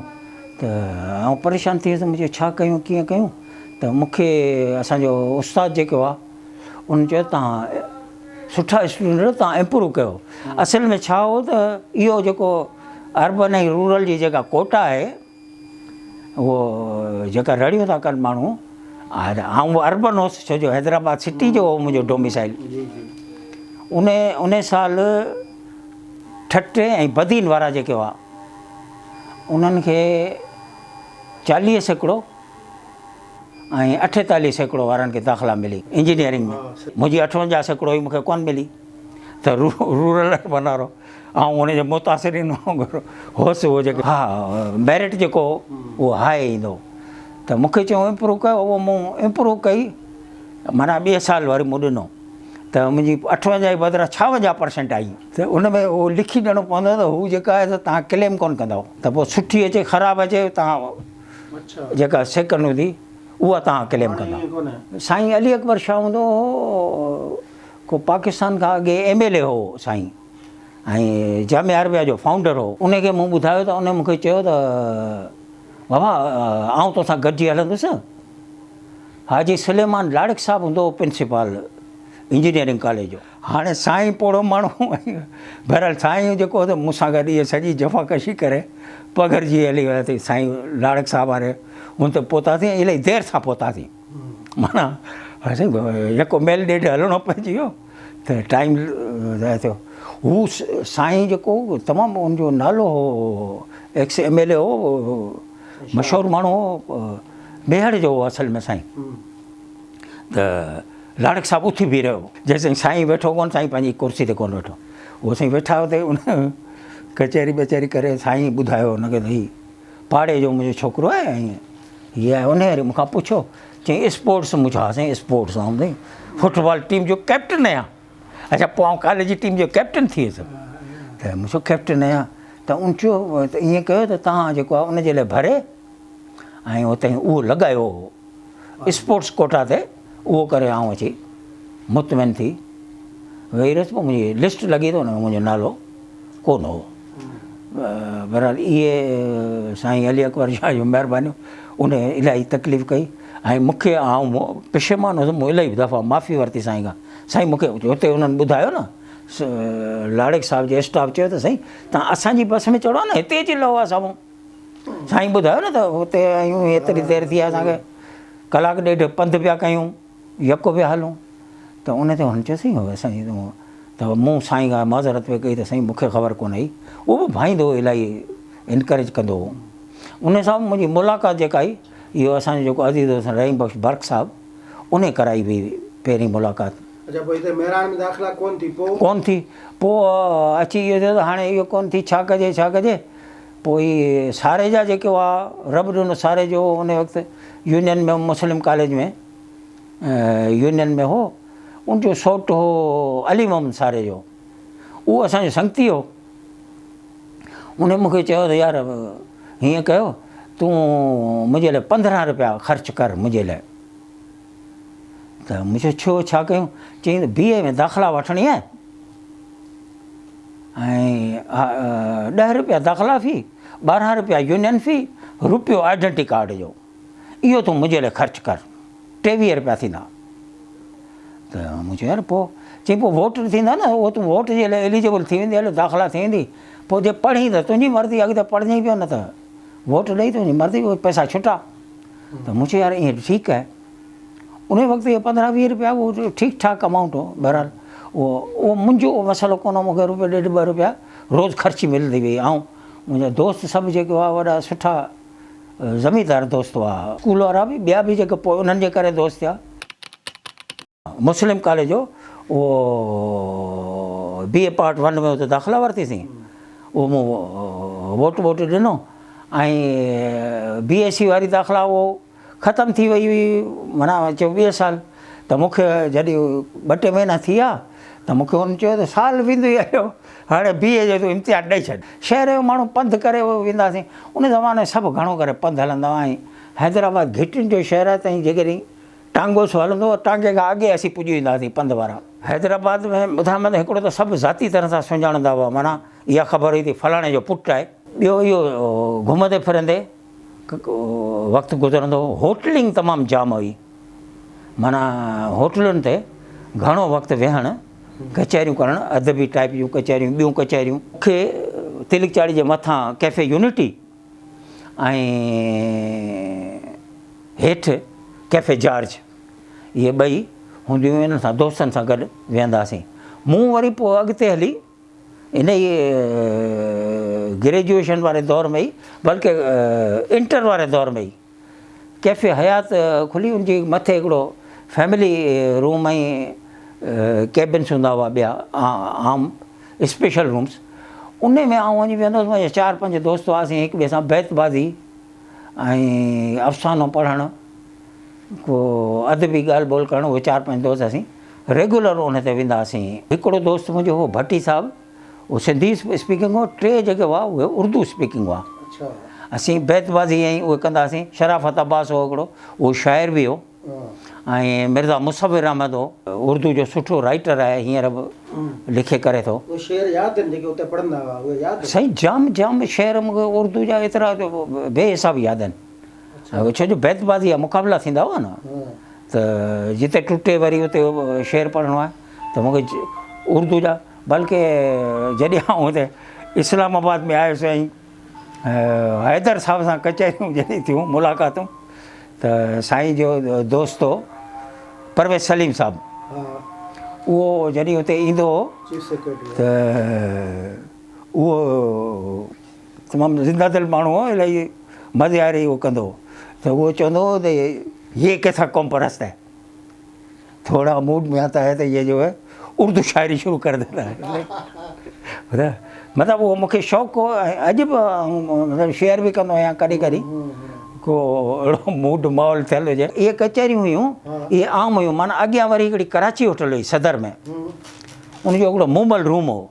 ته آئون پريشان ٿي ويس مون چيو ڇا ڪيون ڪيئن ڪيون ته مون کي اسان جو استاد جيڪو آ ان چيو تان سٺا اسٽوڊنٽ آهيو تان امپروو ڪيو اصل ۾ ڇا هو ته اهو جيڪو اربن ۽ رورل جي جيڪا ڪوٽا آهي اهو جيڪا رڙيون ٿا ڪن ماڻهو آئون به اربن هوس ڇو جو حيدرآباد سٽي جو هو منهنجو ڊوميسائل ان ان سال ٺٽي ۽ بدين وارا جيڪي هئا انهن کي 40% ۽ 48% وارن کي داخلا ملي انجنيئرنگ ۾ منهنجي 58% هئي مونکي ڪون ملي ته رورل اربن وارو آئون ان جي متاثرين وانگر هوس اهو جيڪو ها ميرٽ جيڪو هو اهو هاء ايندو هو ته مون کي چيو امپروو ڪيو اهو مون امپروو ڪئي معنيٰ ٻئي سال وري مون ڏنو ته منهنجي 58 جي بدران 56 پرسنٽ آئي ته ان ۾ اهو لکي ڏيڻو پوندو ته هو جيڪا آهي سو توهان ڪليم ڪونه ڪندؤ ته پوء سٺي اچي خراب اچي توهان جيڪا سيڪنڊ هوندي اها توهان ڪليم ڪندؤ. سائين علي اڪبر شاهه هوندو هو ڪو پاڪستان کان اڳي ايم ايل اي هو سائين ۽ جامعه عربيه جو فائونڊر هو. ان کي مون ٻڌايو ته ان مون کي چيو ته بابا آئون توسان گڏجي هلندس. حاجي سليمان لاڙڪ صاحب هوندو هو پرنسپال انجنيئرنگ ڪاليج جو. هاڻي سائين پوڙهو ماڻهو بهرحال سائين جيڪو هو ته مون سان گڏ اها سڄي جفاڪشي ڪري پگهرجي هلي وياسين سائين لاڙڪ صاحب واري هن تي پهتاسين ۽ الائي دير سان پهتاسين. معنيٰ سائين يڪو ميل ڏيڍ هلڻو پئجي ويو ته ٽائيم ضايع ٿيو. هو سائين جيڪو تمام ان جو نالو هو ايڪس ايم ايل اي هو مشهور ماڻهو هو ميهڙ جو هو اصل ۾ سائين ته لاڙڪ صاحب اٿي بيهي رهيو جيسين سائين ويٺو ڪونه سائين پنهنجي ڪرسي تي ڪونه ويٺو هو سائين ويٺا اتي ان ڪچهري ٻچهري ڪري سائين ٻڌايو ان کي ته هي پاڙي جو منهنجو ڇوڪرو آهي ۽ هي آهي انهيء وري مون کان پڇيو، چيائين اسپورٽس مون چيو ها سائين اسپورٽس آئون سائين فٽبال ٽيم جو ڪئپٽن آهيان. اڇا پوء آئون ڪاليج جي ٽيم جو ڪئپٽن ٿي ويس ته مون چيو ڪئپٽن آهيان ته ان چيو ته ائين ڪيو ته توهان جيڪو آهي ان جي لاء ڀري ۽ اتي اهو لڳايو اسپورٽس ڪوٽا تي اهو ڪري آئون اچي مطمئن ٿي ويهي رهيس پوء منهنجي لسٽ لڳي ته ان ۾ منهنجو نالو ڪونه هو. بهرحال اهي سائين علي اڪبر شاهه جون مهربانيون ان الاهي تڪليف ڪئي ۽ مون کي آئون پشيمان هوس مون الاهي دفعا معافي ورتي سائين کان سائين مون کي هتي انهن ٻڌايو نه لاڙڪ صاحب جي اسٽاف چيو ته سائين تان اسان جي بس ۾ چڙهو نه هتي اچي لهو سامهون سائين ٻڌايو نه ته هتي آهيون ايتري دير ٿي آهي اسان کي ڪلاڪ ڏيڍ پنڌ پيا ڪيون يڪو پيا هلون ته ان تي هن چيو سائين اسان جي ته مون سائين کان معذرت پئي ڪئي ته سائين مون کي خبر ڪونه هئي اهو به ڀائيندو هو الاهي انڪريج ڪندو هو ان سان منهنجي ملاقات جيڪا هئي اهو اسان جو جيڪو عزيز دوست رحيم بخش برق صاحب ان ڪرائي هئي پهرين ملاقات. اڇا پوء هتي مهراڻ ۾ داخلا ڪونه ٿي پوء؟ ڪونه ٿي پوء اچي اهو ٿيو ته هاڻي اهو ڪونه ٿي ڇا ڪجي ڇا ڪجي پوء هي ساريجا جيڪي هئا رب ڏنو ساريجو ان وقت يونين ۾ مسلم ڪاليج ۾ يونين ۾ هو، ان جو سئوٽ هو علي محمد ساريجو، اهو اسان جو سنگتي هو. ان مون کي چيو ته يار هيئن ڪيو تون منهنجي لاء 15 رپيا خرچ ڪر منهنجي لاء. ته مون چيو ڇو ڇا ڪيون؟ چيائين ته بي اي ۾ داخلا وٺڻي آهي ۽ 10 رپيا داخلا في، 12 رپيا يونين في، رپيو آئيڊنٽي ڪارڊ جو. اهو تون منهنجي لاء خرچ ڪر، 23 رپيا ٿيندا. ته مون چيو يار پوء؟ چيائين پوء ووٽ ٿيندا نه، اهو تون ووٽ جي لاء ايليجبل ٿي ويندي، هليو داخلا ٿي ويندي، پوء جي پڙهين ته تنهنجي مرضي، اڳتي پڙهجين پيو نه ته ووٽ ڏئي تنهنجي مرضي، اهي پئسا ڇٽا. ته مون چيو يار ائين ٺيڪ آهي. ان وقت اهي 15 20 رپيا اهو ٺيڪ ٺاڪ امائونٽ هو. بهرحال اهو اهو منهنجو مسئلو ڪونه هو، مون کي رپيو ڏيڍ ٻه رپيا روز خرچي ملندي وئي. آئون منهنجا دوست سڀ جيڪي هئا وڏا سٺا زميندار دوست هئا. اسڪول وارا به ٻيا به جيڪي پوء انهن جي ڪري دوست ٿيا. مسلم ڪاليج جو اهو بي اي پارٽ ون ۾ اتي داخلا ورتيسين. اهو مون ووٽ ووٽ ڏنو ۽ بي ايس سي واري داخلا اهو ختم ٿي وئي هئي معنيٰ چيو ٻئي سال ته مون کي جڏهن ٻه ٽي مهينا ٿي ويا ته مون کي هن چيو ته سال ويندو ئي هليو هاڻي بي اي جو تون امتحان ڏئي ڇڏ. شهر جو ماڻهو پنڌ ڪري وينداسين. ان زماني ۾ سڀ گهڻو ڪري پنڌ هلندا هئا ۽ حيدرآباد گهٽين جو شهر آهي ته جيڪڏهن ٽانگو سو هلندو هو ٽانگي کان اڳي اسين پڄي وينداسين پنڌ وارا. حيدرآباد ۾ ٻڌايم ته هڪڙو ته سڀ ذاتي طرح سان سڃاڻندا هئا معنيٰ اها خبر هئي ته فلاڻي جو پٽ آهي. ٻيو اهو گهمندي ڦرندي وقت گذرندو هو. هوٽلنگ تمام جام هئي. معنيٰ هوٽلن تي گهڻو وقت ويهڻ، ڪچهريون ڪرڻ، ادبي ٽائيپ جون ڪچهريون، ٻيون ڪچهريون. مون کي تلڪ چاڙهي جي مٿان ڪيفي يونٽي ۽ هيٺ ڪيفي جارج اهي ٻئي هونديون هيون، انهن سان دوستن سان گڏ ويهنداسين. مون وري پوء اڳتي هلي انهيء گريجوئيشن واري دور ۾ ئي بلڪه انٽر واري دور ۾ ئي ڪيفي حيات کلي ان جي مٿي هڪڙو فيملي روم ۽ ڪيبنس هوندا هئا ٻيا عام اسپيشل رومس ان ۾ آئون وڃي ويهندو هوس منهنجا چار پنج دوست هئاسين هڪ ٻئي سان بيت بازي ۽ افسانو پڙهڻ ڪو ادبي ڳالهه ٻولهه ڪرڻ اهي چار پنج دوست اسين ريگيولر ان تي ويندا هئاسين هڪڙو دوست منهنجو هو ڀٽي صاحب اهو سنڌي اسپيڪنگ هو ٽي جيڪي هئا اهي اردو اسپيڪنگ هئا اسين بيت بازي ۽ اهي ڪندا هئاسين شرافت عباس هو هڪڙو اهو شاعر به هو ۽ مرزا مصور احمد هو اردو جو سٺو رائيٽر آهي هينئر به لکي ڪري ٿو. اهي شعر ياد آهن جيڪي اتي پڙهندا هئا اهي ياد آهن؟ سائين جام جام شعر مون کي اردو جا ايترا بي حساب ياد آهن ڇو جو بيت بازي جا مقابلا ٿيندا هئا نه ته جتي ٽٽي وري اتي شعر پڙهڻو آهي ته مون کي اردو جا بلڪه جڏهن آئون هتي اسلام آباد ۾ آيس ۽ حيدر صاحب سان ڪچهريون جڏهن ٿيون ملاقاتون ته سائين جو دوست هو پرويز سليم صاحب اهو جڏهن هتي ايندو هو ته اهو تمام زنده دل ماڻهو هو الاهي مزي واري اهو ڪندو هو ته اهو چوندو هو ته هي ڪيسا قوم پرست هي ٿوڙا موڊ ۾ آتا هي ته هي جو هي اردو شاعري شروع ڪر ديتا هي ٻڌايو مطلب اهو مونکي شوق هو ۽ اڄ به مطلب شيئر به ڪندو آهيان ڪڏهن ڪڏهن ڪو اهڙو موڊ ماحول ٿيل هجي اهي ڪچهريون هيون اهي عام هيون معنيٰ اڳيان وري هڪڙي ڪراچي هوٽل هئي صدر ۾ ان جو هڪڙو مومل روم هو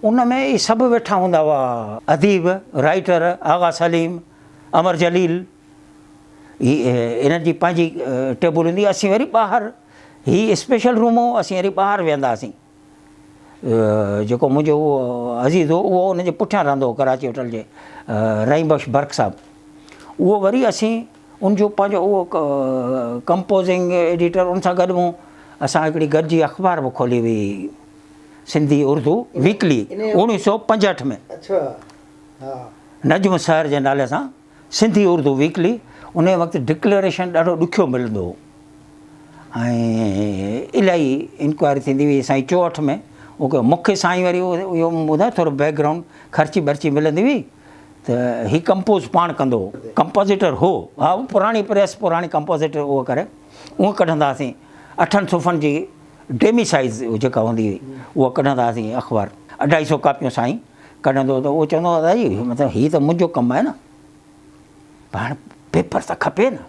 ان ۾ اهي سڀ ويٺا هوندا هئا اديب رائيٽر آغا سليم امر جليل هي انهن جي پنهنجي ٽيبل هوندي اسين وري ٻاهر هي اسپيشل روم هو اسين وري ٻاهر ويهندا هئاسين جيڪو منهنجو اهو عزيز هو اهو ان جي پٺيان رهندو هو ڪراچي هوٽل جي رحيم بخش برق صاحب اهو وري اسين ان جو پنهنجو اهو ڪمپوزنگ ايڊيٽر ان سان گڏ مون اسان هڪڙي گڏجي اخبار به کولي هئي سنڌي اردو ويڪلي 1965 ۾ نجم سحر جي نالي سان سنڌي اردو ويڪلي انهيء وقت ڊڪليريشن ڏاڍو ڏکيو ملندو هو ۽ الاهي انڪوائري ٿيندي هئي سائين چوهٺ ۾ اهو مون کي سائين وري اهو ٻڌايو ٿورو بيڪ گرائونڊ خرچي برچي ملندي هئي ته هي ڪمپوز پاڻ ڪندو هو ڪمپوزيٽر هو ها پراڻي پريس پراڻي ڪمپوزيٽر اهو ڪري اهو ڪڍندا هئاسين اٺن صفحن جي ڊيمي سائيز جيڪا هوندي هئي اها ڪڍندا هئاسين اخبار اڍائي سو ڪاپيون سائين ڪڍندو هو ته اهو چوندو هو دادا جي مطلب هي ته منهنجو ڪم آهي نه پر هاڻي پيپر ته کپي نه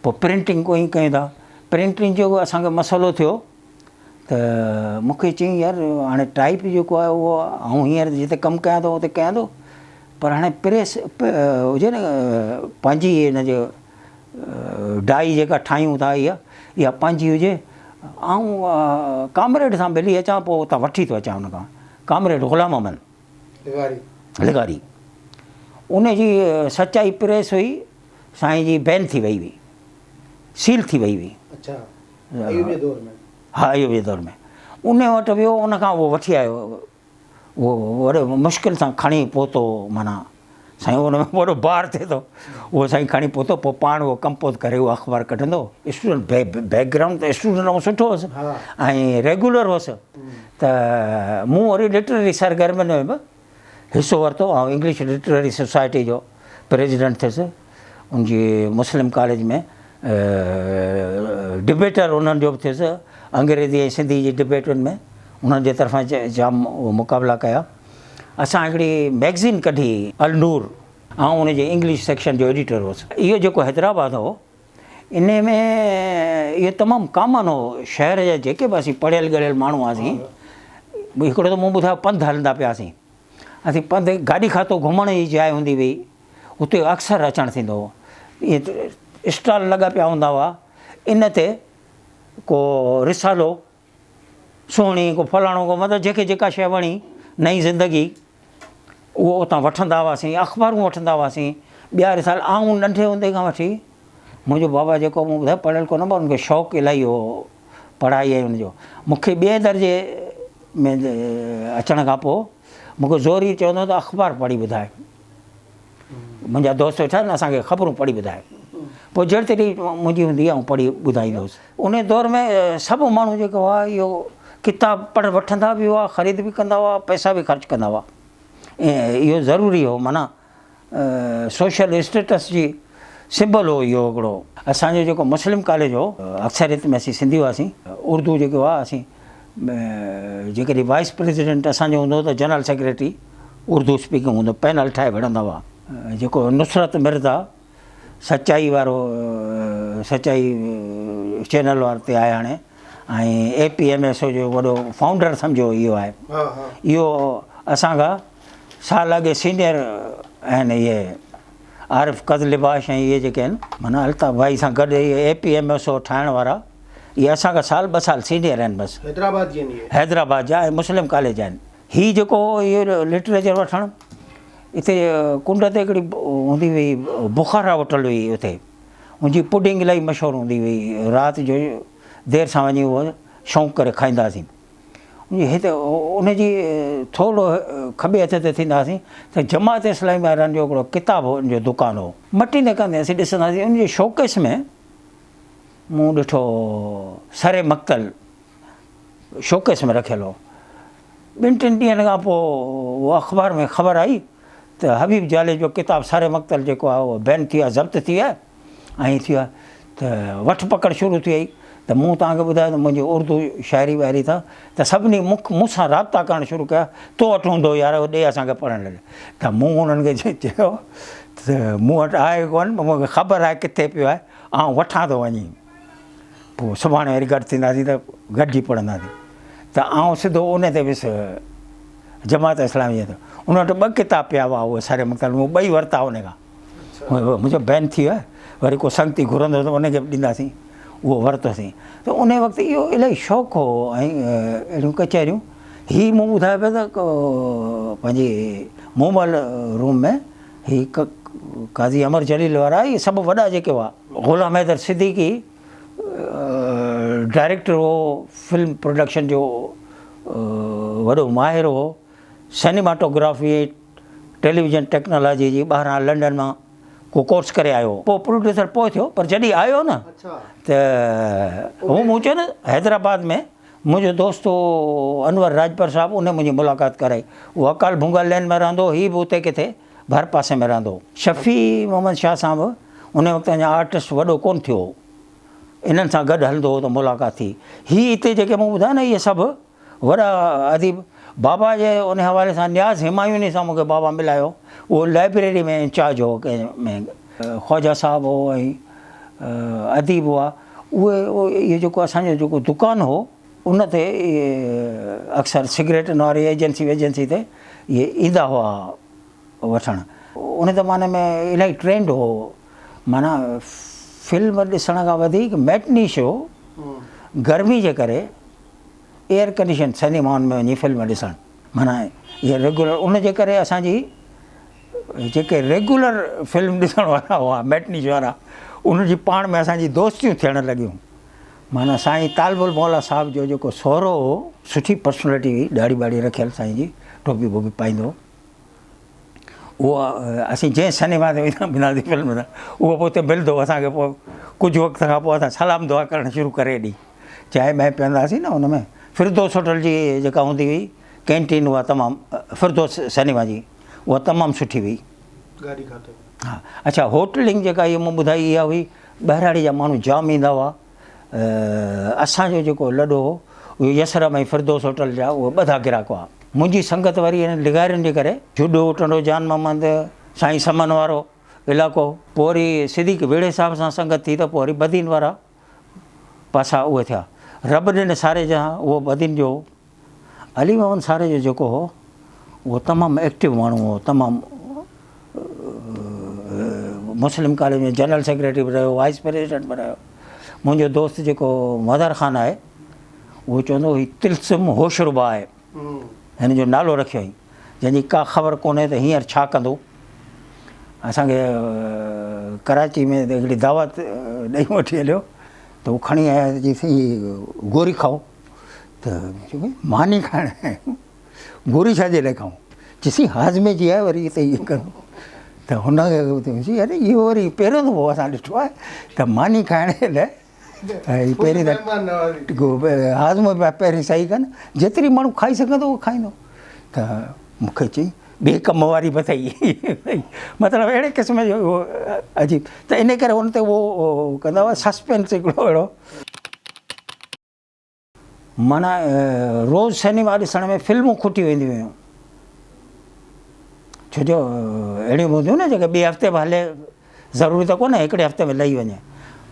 پوء پرنٽنگ ڪوئي ڪيون ٿا پرنٽنگ جو اسانکي مسئلو ٿيو ته مونکي چيائين يار هاڻي ٽائپ جيڪو آهي اهو آئون هينئر جتي ڪم ڪيان ٿو اتي ڪيان ٿو پر هاڻي پريس هجي نه پنهنجي هن جو ڊائي جيڪا ٺاهيون ٿا اها اها پنهنجي هجي آئون ڪامريڊ سان ملي اچان پوء اتان وٺي ٿو اچان ان کان ڪامريڊ غلام محمد لغاري ان جي سچائي پريس هئي سائين جي بين ٿي وئي هئي سيل ٿي وئي هئي اچھا ايوب جي دور ۾ ها ايوب جي دور ۾ ان وٽ ويو ان کان اهو وٺي آيو اهو وڏو مشڪل سان کڻي پهتو معنيٰ سائين ان ۾ وڏو بار ٿئي ٿو اهو سائين کڻي پهتو پوء پاڻ اهو ڪمپوز ڪري اهو اخبار ڪڍندو اسٽوڊنٽ بيڪ گرائونڊ ته اسٽوڊنٽ آئون سٺو هوس ۽ ريگيولر هوس ته مون وري لٽرري سرگرمين ۾ به حصو ورتو آئون انگلش لٽرري سوسائٽي جو پريزيڊنٽ ٿيس ان جي مسلم ڪاليج ۾ ڊبيٽر انهن جو به ٿيس انگريزي ۽ سنڌي جي ڊبيٽن ۾ انهن جي طرفان جام مقابلا ڪيا اسان هڪڙي مئگزين ڪڍي النور. آئون ان جي انگلش سيڪشن جو ايڊيٽر هوس. اهو جيڪو حيدرآباد هو، انهي ۾ اهو تمام ڪامن هو. شهر جا جيڪي به اسين پڙهيل ڳڙهيل ماڻهو هئاسين، هڪڙو ته مون ٻڌايو پنڌ هلندا پياسين. اسين پنڌ گاڏي کاتو گهمڻ جي جاء هوندي هئي، اتي اڪثر اچڻ ٿيندو هو. اهي اسٽال لڳا پيا هوندا هئا، ان تي ڪو رسالو سهڻي ڪو فلاڻو ڪو مطلب جنهن کي جيڪا شيء وڻي نئين زندگي اهو اتان وٺندا هئاسين اخبارون وٺندا هئاسين ٻيا رسالا آئون ننڍي هوندي کان وٺي منهنجو بابا جيڪو مون ٻڌايو پڙهيل ڪونه پر ان کي شوق الاهي هو پڙهائي ۽ ان جو مون کي ٻئي درجي ۾ اچڻ کان پوء مون کي زوري چوندو ته اخبار پڙهي ٻڌاء منهنجا دوست ويٺا آهن اسان کي خبرون پڙهي ٻڌاء پوء جهڙ تهڙي منهنجي هوندي آئون پڙهي ٻڌائيندو هوس ان دور ۾ سڀ ماڻهو جيڪو هئا اهو ڪتاب پڙهه وٺندا به هئا خريد به ڪندا هئا پئسا به خرچ ڪندا هئا اهو ضروري هو معنيٰ سوشل اسٽيٽس جي سمبل هو اهو هڪڙو اسانجو جيڪو مسلم ڪاليج هو اڪثريت ۾ اسين سنڌي هئاسين اردو جيڪي هئا اسين جيڪڏهن وائيس پريزيڊنٽ اسانجو هوندو هو ته جنرل سيڪريٽري اردو اسپيڪنگ هوندو پينل ٺاهي وڙهندا هئا جيڪو نصرت مرزا سچائي وارو سچائي چينل وارو تي آهي هاڻي ۽ اي پي ايم ايس او جو وڏو فائونڊر سمجهو اهو آهي اهو اسان کان سال اڳي سينيئر آهن اهي عارف قزلباش ۽ اهي جيڪي آهن معنيٰ الطاف ڀائي سان گڏ اهي اي پي ايم ايس او ٺاهڻ وارا اهي اسان کان سال ٻه سال سينيئر آهن بس حيدرآباد جي آهن اهي حيدرآباد جا ۽ مسلم ڪاليج آهن هي جيڪو هو اهو لٽريچر وٺڻ اتي ڪنڊ تي هڪڙي هوندي هئي بخارا هوٽل هئي اتي ان جي پڊنگ الاهي مشهور هوندي هئي رات جو دير سان وڃي اهو شوق ڪري کائيندا هئاسين هتي ان جي ٿورو کٻي هٿ تي ٿيندا هئاسين ته جماعت اسلامي وارن جو هڪڙو ڪتاب جو دڪان هو مٽيندي ڪندي اسين ڏسندا هئاسين ان جي شوڪيس ۾ مون ڏٺو سر مقتل شوڪيس ۾ رکيل هو. ٻن ٽن ڏينهن کان پوء اها اخبار ۾ خبر آئي ته حبيب جالي جو ڪتاب سر مقتل جيڪو آهي اهو بين ٿي ويو آهي، ضبط ٿي ويو آهي ۽ ائين ٿي ويو آهي ته وٺ پڪڙ شروع ٿي وئي ته مون توهان کي ٻڌايو ته منهنجي اردو شاعري وائري ٿا ته سڀني مون سان رابطا ڪرڻ شروع ڪيا تو وٽ هوندو يار اهو ڏي اسان کي پڙهڻ لاء ته مون انهن کي چيو ته مون وٽ آهي ڪونه مون کي خبر آهي ڪٿي پيو آهي آئون وٺان ٿو وڃي. پوء سڀاڻي وري گڏ ٿينداسين ته گڏجي پڙهنداسين ته آئون سڌو ان تي ويس جماعت اسلاميء تي ان وٽ ٻه ڪتاب پيا هئا اهي سر مقتل مون ٻئي ورتا ان کان منهنجو بين ٿي ويو وري ڪو سنگتي گهرندو ته ان کي به ڏينداسين اهو ورتوسين ته ان وقت اهو الاهي شوق هو ۽ اهڙيون ڪچهريون هي مون ٻڌايو پيو ته پنهنجي مومل روم ۾ هي قاضي امر جليل وارا اهي سڀ وڏا جيڪي هئا غلام حيدر صديقي ڊائريڪٽر هو فلم پروڊڪشن جو وڏو ماهر هو سئنيماٽوگرافي ۽ ٽيليويزن ٽيڪنالاجي جي ٻاهران لنڊن مان ڪو ڪورس ڪري آيو هو پوء پروڊيوسر پوء ٿيو پر جڏهن آيو نه ته هو مون چيو نه حيدرآباد ۾ منهنجو دوست هو انور راڄپر صاحب ان منهنجي ملاقات ڪرائي هو اڪال ڀونگا لين ۾ رهندو هو هي به اتي ڪٿي ڀر پاسي ۾ رهندو هو. شفيع محمد شاهه سان به ان وقت اڃا آرٽسٽ وڏو ڪونه ٿيو هو. انهن سان گڏ هلندو هو ته ملاقات ٿي. هي اتي جيڪي مون ٻڌايا نه اهي سڀ وڏا اديب بابا جي ان حوالي سان نياز همايوني سان مون کي بابا ملايو. اهو لائبريري ۾ انچارج هو ڪنهن ۾ خواجه صاحب هو ۽ اديب هئا. اهي اهو جيڪو اسان جو جيڪو دڪان هو ان تي اڪثر سگريٽن واري ايجنسي ويجنسي تي اهي ايندا هئا. وٺڻ ان زماني ۾ الاهي ٽرينڊ هو معنيٰ فلم ڏسڻ کان وڌيڪ ميٽني شو گرمي جي ڪري ايئر ڪنڊيشن سئنيمائن ۾ وڃي فلم ڏسڻ معنيٰ اهي ريگولر ان جي ڪري اسان جي جيڪي ريگولر فلم ڏسڻ وارا هئا ميٽني شو وارا ان جي پاڻ ۾ اسان جي دوستيون ٿيڻ لڳيون معنيٰ سائين طالب الموليٰ صاحب جو جيڪو سهرو هو سٺي پرسنالٽي هئي ڏاڙهي ٻاڙهي رکيل سائين جي ٽوپي ٻوپي پائيندو هو اهو اسين جنهن سئنيما تي ويندا فلم ڏسڻ اهو پوء اتي ملندو هو اسان کي پوء ڪجهه وقت کان پوء اسان سلام دعا ڪرڻ شروع ڪري ڏئي چانهه ٻانهه پيئنداسين نه ان ۾ فردوس هوٽل جي جيڪا هوندي هئي ڪينٽين اها تمام فردوس سئنيما جي اها تمام سٺي هئي گاڏي کاتو ها اڇا هوٽلنگ جيڪا هئي مون ٻڌائي اها هئي ٻهراڙي جا ماڻهو جام ايندا هئا اسان جو جيڪو لڏو هو اهو يسرم ۽ فردوس هوٽل جا اهي ٻڌا گراهڪ هئا. منهنجي سنگت وري انهن لغارين جي ڪري جهڏو، ٽنڊو جان محمد، سائين سمن وارو علائقو. پوء وري صديق ويڙهي صاحب سان سنگت ٿي ته پوء وري بدين وارا پاسا اهي ٿيا. رب ڏني ساري جا اهو بدين جو هو. علي محمد ساري جو جيڪو هو اهو تمام ايڪٽو ماڻهو هو، تمام مسلم ڪاليج ۾ جنرل سيڪريٽري به رهيو، وائيس پريزيڊنٽ به رهيو. منهنجو دوست جيڪو مظهر خان آهي اهو چوندو هو هي طلسم هوشربا آهي. هن جو نالو رکيو هئائين، جنهن جي ڪا خبر ڪونهي ته هينئر ڇا ڪندو. اسان کي ڪراچي ۾ هڪڙي دعوت ڏئي وٺي هليو ته هو کڻي آيا ته چيس هي گوري کائو ته چيو ڀئي ماني کائڻ آيا آهيون گوري ڇا جي لاء کائون؟ چيس هاضمي جي آهي وري هتي ائين ڪندو ته هن کي چيس يار اهو وري پهريون دفعو اسان ڏٺو آهي ته ماني کائڻ جي لاء ۽ پهرين ته هاضمو پيا پهرين صحيح ڪن جيتري ماڻهو کائي سگهندو اهو کائيندو ته مون کي چئي ٻي ڪم واري به اٿئي مطلب اهڙي قسم جو اهو عجيب ته ان ڪري ان تي اهو ڪندا هئا سسپينس هڪڙو اهڙو معنيٰ روز سئنيما ڏسڻ ۾ فلمون کٽي وينديون هيون ڇو جو اهڙيون به هونديون نه جيڪي ٻئي هفتي به هلي ضروري ته ڪونهي هڪڙي هفتي ۾ لهي وڃي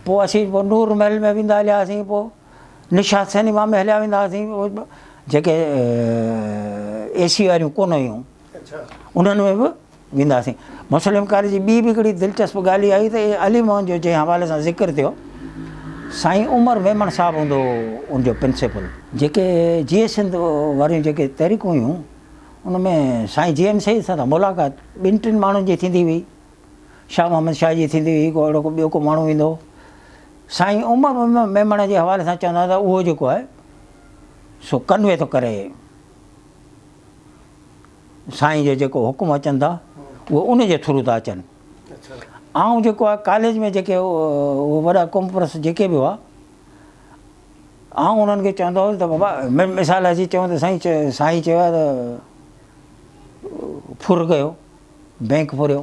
پوء اسين پوء نور محل ۾ ويندا هليا هئاسين پوء نشاط سئنيما ۾ هليا ويندا هئاسين جيڪي اي سي واريون ڪونه هيون انهن ۾ به ويندا هئاسين. مسلم ڪاليج جي ٻي به هڪڙي دلچسپ ڳالهه اها آهي ته علي محمد جو جنهن حوالي سان ذڪر ٿيو، سائين عمر ميمڻ صاحب هوندو هو ان جو پرنسپل. جيڪي جيئي سنڌ واريون جيڪي تحريڪون هيون، ان ۾ سائين جي ايم سيد سان ته ملاقات ٻن ٽن ماڻهن جي ٿيندي هئي. شاهه محمد شاهه جي ٿيندي هئي، ڪو اهڙو ڪو ٻيو ڪو ماڻهو ايندو هو. سائين عمر ميمڻ جي حوالي سان چوندا هئا ته اهو جيڪو آهي سو ڪنوي ٿو ڪري. سائين جو جيڪو حڪم اچن ٿا اهي ان جي ٿرو ٿا اچن. آئون جيڪو آهي ڪاليج ۾ جيڪي اهي وڏا قومپرست جيڪي به هئا آئون انهن کي چوندو هوس ته بابا مثال اسين چئون ته سائين سائين چيو آهي ته ڦر ڪيو بينڪ ڦريو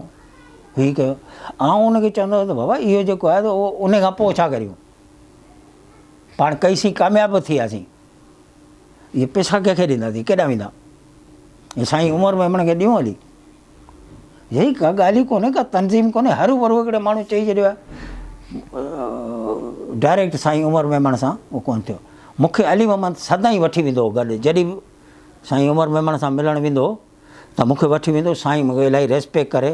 هي ڪيو آئون ان کي چوندو هوس ته بابا اهو جيڪو آهي ته اهو ان کان پوء ڇا ڪريون پاڻ ڪئيسين ڪامياب به ٿي وياسين اهي پئسا ڪنهن کي ڏينداسين، ڪيڏانهن ويندا؟ اهي سائين عمر ميمڻ کي ڏيون هلي. هي ڪا ڳالهه ئي ڪونهي، ڪا تنظيم ڪونهي، هرو ڀرو هڪڙي ماڻهو چئي ڇڏيو آهي. ڊائريڪٽ سائين عمر ميمڻ سان اهو ڪونه ٿيو. مون کي علي محمد سدائين وٺي ويندو هو گڏ، جڏهن به سائين عمر ميمڻ سان ملڻ ويندو هو ته مون کي وٺي ويندو هو. سائين مون کي الاهي ريسپيڪٽ ڪري،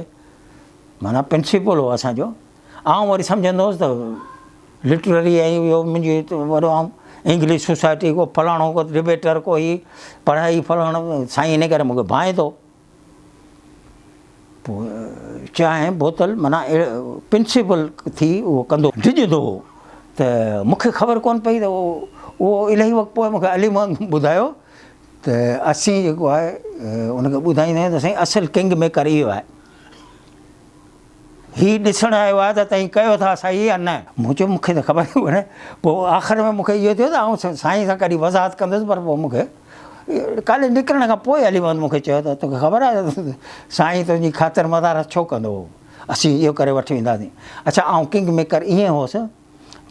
معنيٰ پرنسپل هو اسان جو. آئون وري سمجهندو هوس ته لٽرري ۽ اهو منهنجي وڏو آئون انگلش سوسائٽي ڪو فلاڻو ڪو ڊبيٽر ڪو هي پڙهائي فلاڻو سائين ان ڪري مونکي ڀانئي ٿو پوء چانهه بوتل معنيٰ پرنسپل ٿي اهو ڪندو ڊڄندو هو ته مونکي خبر ڪونه پئي ته اهو الاهي وقت پوء مونکي علي محمد ٻڌايو ته اسين جيڪو آهي ان کي ٻڌائيندا آهيون ته سائين اصل ڪنگ ميڪر اهو آهي هي ڏسڻ آيو آهي ته توهين ڪيو ٿا صحيح يا نه؟ مون چيو مون کي ته خبر ئي ڪونهي. پوء آخر ۾ مون کي اهو ٿيو ته آئون سائين سان ڪڏهن وضاحت ڪندس پر پوء مون کي ڪاليج نڪرڻ کان پوء علي محمد مون کي چيو ته توکي خبر آهي ته سائين تنهنجي خاطر مدارس ڇو ڪندو هو؟ اسين اهو ڪري وٺي وينداسين. اڇا آئون ڪنگ ميڪر ائين هوس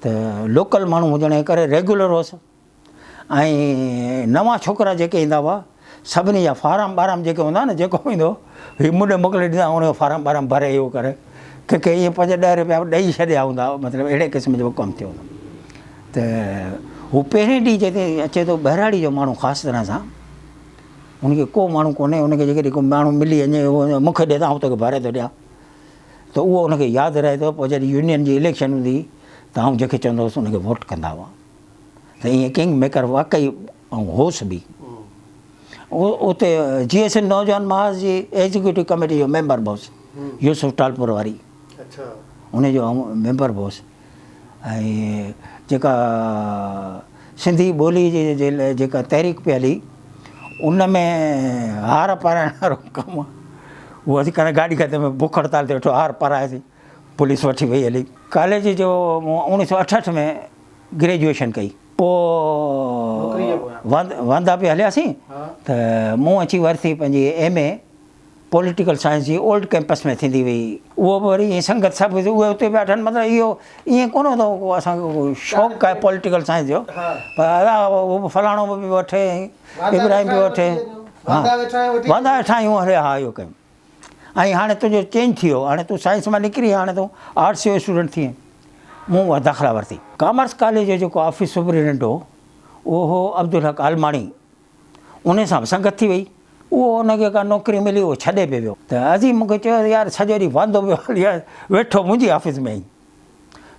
ته لوڪل ماڻهو هجڻ جي ڪري ريگيولر هوس. ۽ نوان ڇوڪرا جيڪي ايندا هئا سڀني جا فارم ٻارم جيڪي هوندا نه جيڪو ايندو هي مون ڏي موڪلي ڏيندا ان جو فارم ٻارم ڀري اهو ڪري ڪي ڪي ائين پنج ڏهه روپيا به ڏئي ڇڏيا هوندا مطلب اهڙي قسم جو ڪم ٿيو هوندو ته هو پهرين ڏينهن جتي اچي ٿو ٻهراڙي جو ماڻهو خاص طرح سان ان کي ڪو ماڻهو ڪونهي ان کي جيڪڏهن ڪو ماڻهو ملي وڃي اهو مون کي ڏي ته آئون توکي ڀري ٿو ڏيان ته اهو ان کي ياد رهي ٿو پوء جڏهن يونين جي اليڪشن هوندي ته آئون جنهن کي چوندو هوس ان کي ووٽ ڪندا هئا ته ائين ڪنگ ميڪر واقعي آئون هوس به. اتي جي ايس اين نوجوان محاذ جي ايگزيڪيوٽو ڪميٽي جو ميمبر به هوس، يوسف ٽالپور واري ان جو آئون ميمبر به هوس ۽ جيڪا سنڌي ٻولي جي جيڪا تحريڪ پئي هلي ان ۾ هار پارائڻ وارو ڪم اهو اسين ڪڏهن گاڏي کاتي ۾ بک هڙتال تي ويٺو هار پاراياسين پوليس وٺي وئي هلي. ڪاليج جو مون 1968 ۾ گريجوئيشن ڪئي. پوء واندا پئي هلياسين ته مون اچي ورتي پنهنجي ايم اي پوليٽيڪل سائنس جي اولڊ ڪئمپس ۾ ٿيندي هئي. اهو به وري ائين سنگت سڀ اهي اتي پيا ٺهن مطلب اهو ائين ڪونه هوندو هو ڪو اسان کي ڪو شوق آهي پوليٽيڪل سائنس جو پر ادا اهو به فلاڻو به پيو وٺي ابراهيم پيو وٺي ها واندا ويٺا آهيون هلي ها اهو ڪيون. ۽ هاڻي تنهنجو چينج ٿي ويو، هاڻي تون سائنس مان نڪري هاڻي تون آرٽس جو اسٽوڊنٽ ٿي وئين. مون اها داخلا ورتي. ڪامرس ڪاليج جو جيڪو آفيس سپرنٽينڊنٽ هو، اهو هو عبدالحق عالماڻي. ان سان به سنگت ٿي وئي. اهو ان کي ڪا نوڪري ملي اهو ڇڏي پئي ويو ته عظيم مون کي چيو ته يار سڄو ڏينهن واندو پيو هلي آهي ويٺو منهنجي آفيس ۾ آهين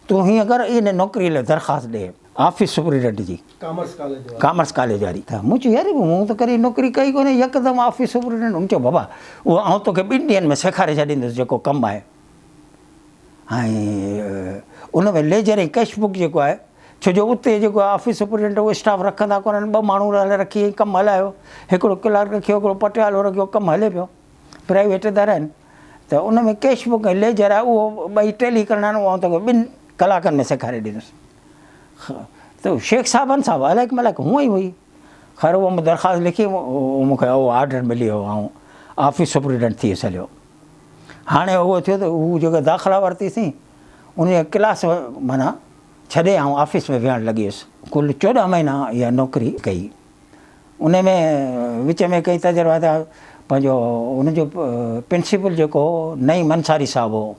تون هيئن ڪر ان نوڪري لاء درخواست ڏي آفيس سپرنٽينڊنٽ جي ڪامرس ڪاليج واري ڪامرس ڪاليج واري ته مون چيو يار مون ته ڪڏهن نوڪري ڪئي ڪونهي يڪدم آفيس سپرنٽينڊنٽ هن چيو بابا اهو آئون توکي ٻن ڏينهن ۾ سيکاري ڇڏيندس جيڪو ڪم آهي ۽ ان ۾ ليجر ۽ ڪيش بڪ جيڪو آهي ڇو جو اتي جيڪو آفيس سپرنٽينڊنٽ اهو اسٽاف رکندا ڪونهن ٻه ماڻهو رکي ۽ ڪم هلايو هڪڙو ڪلارڪ رکيو هڪڙو پٽيوالو رکيو ڪم هلي پيو پرائيويٽ ادارا آهن ته ان ۾ ڪيش بڪ ۽ ليجر آهي اهو ٻئي ٽيلي ڪرڻا آهن اهو آئون توکي ٻن ڪلاڪن ۾ سيکاري ڏيندس ته شيخ صاحبن سان به الائڪ ملائڪ هونئن ئي هئي خير اهو مون درخواست لکي مون کي اهو آرڊر ملي ويو آئون آفيس سپرنٽينڊنٽ ٿي ويس هليو هاڻي اهو ٿيو ته هو جيڪا داخلا ورتيسين ان جا ڪلاس معنيٰ ڇڏي آئون آفيس ۾ ويهڻ لڳي ويس. ڪل 14 مهينا اها نوڪري ڪئي. ان ۾ وچ ۾ ڪئي تجربا ٿيا. پنهنجو ان جو پرنسپل جيڪو هو نعيم انصاري صاحب هو.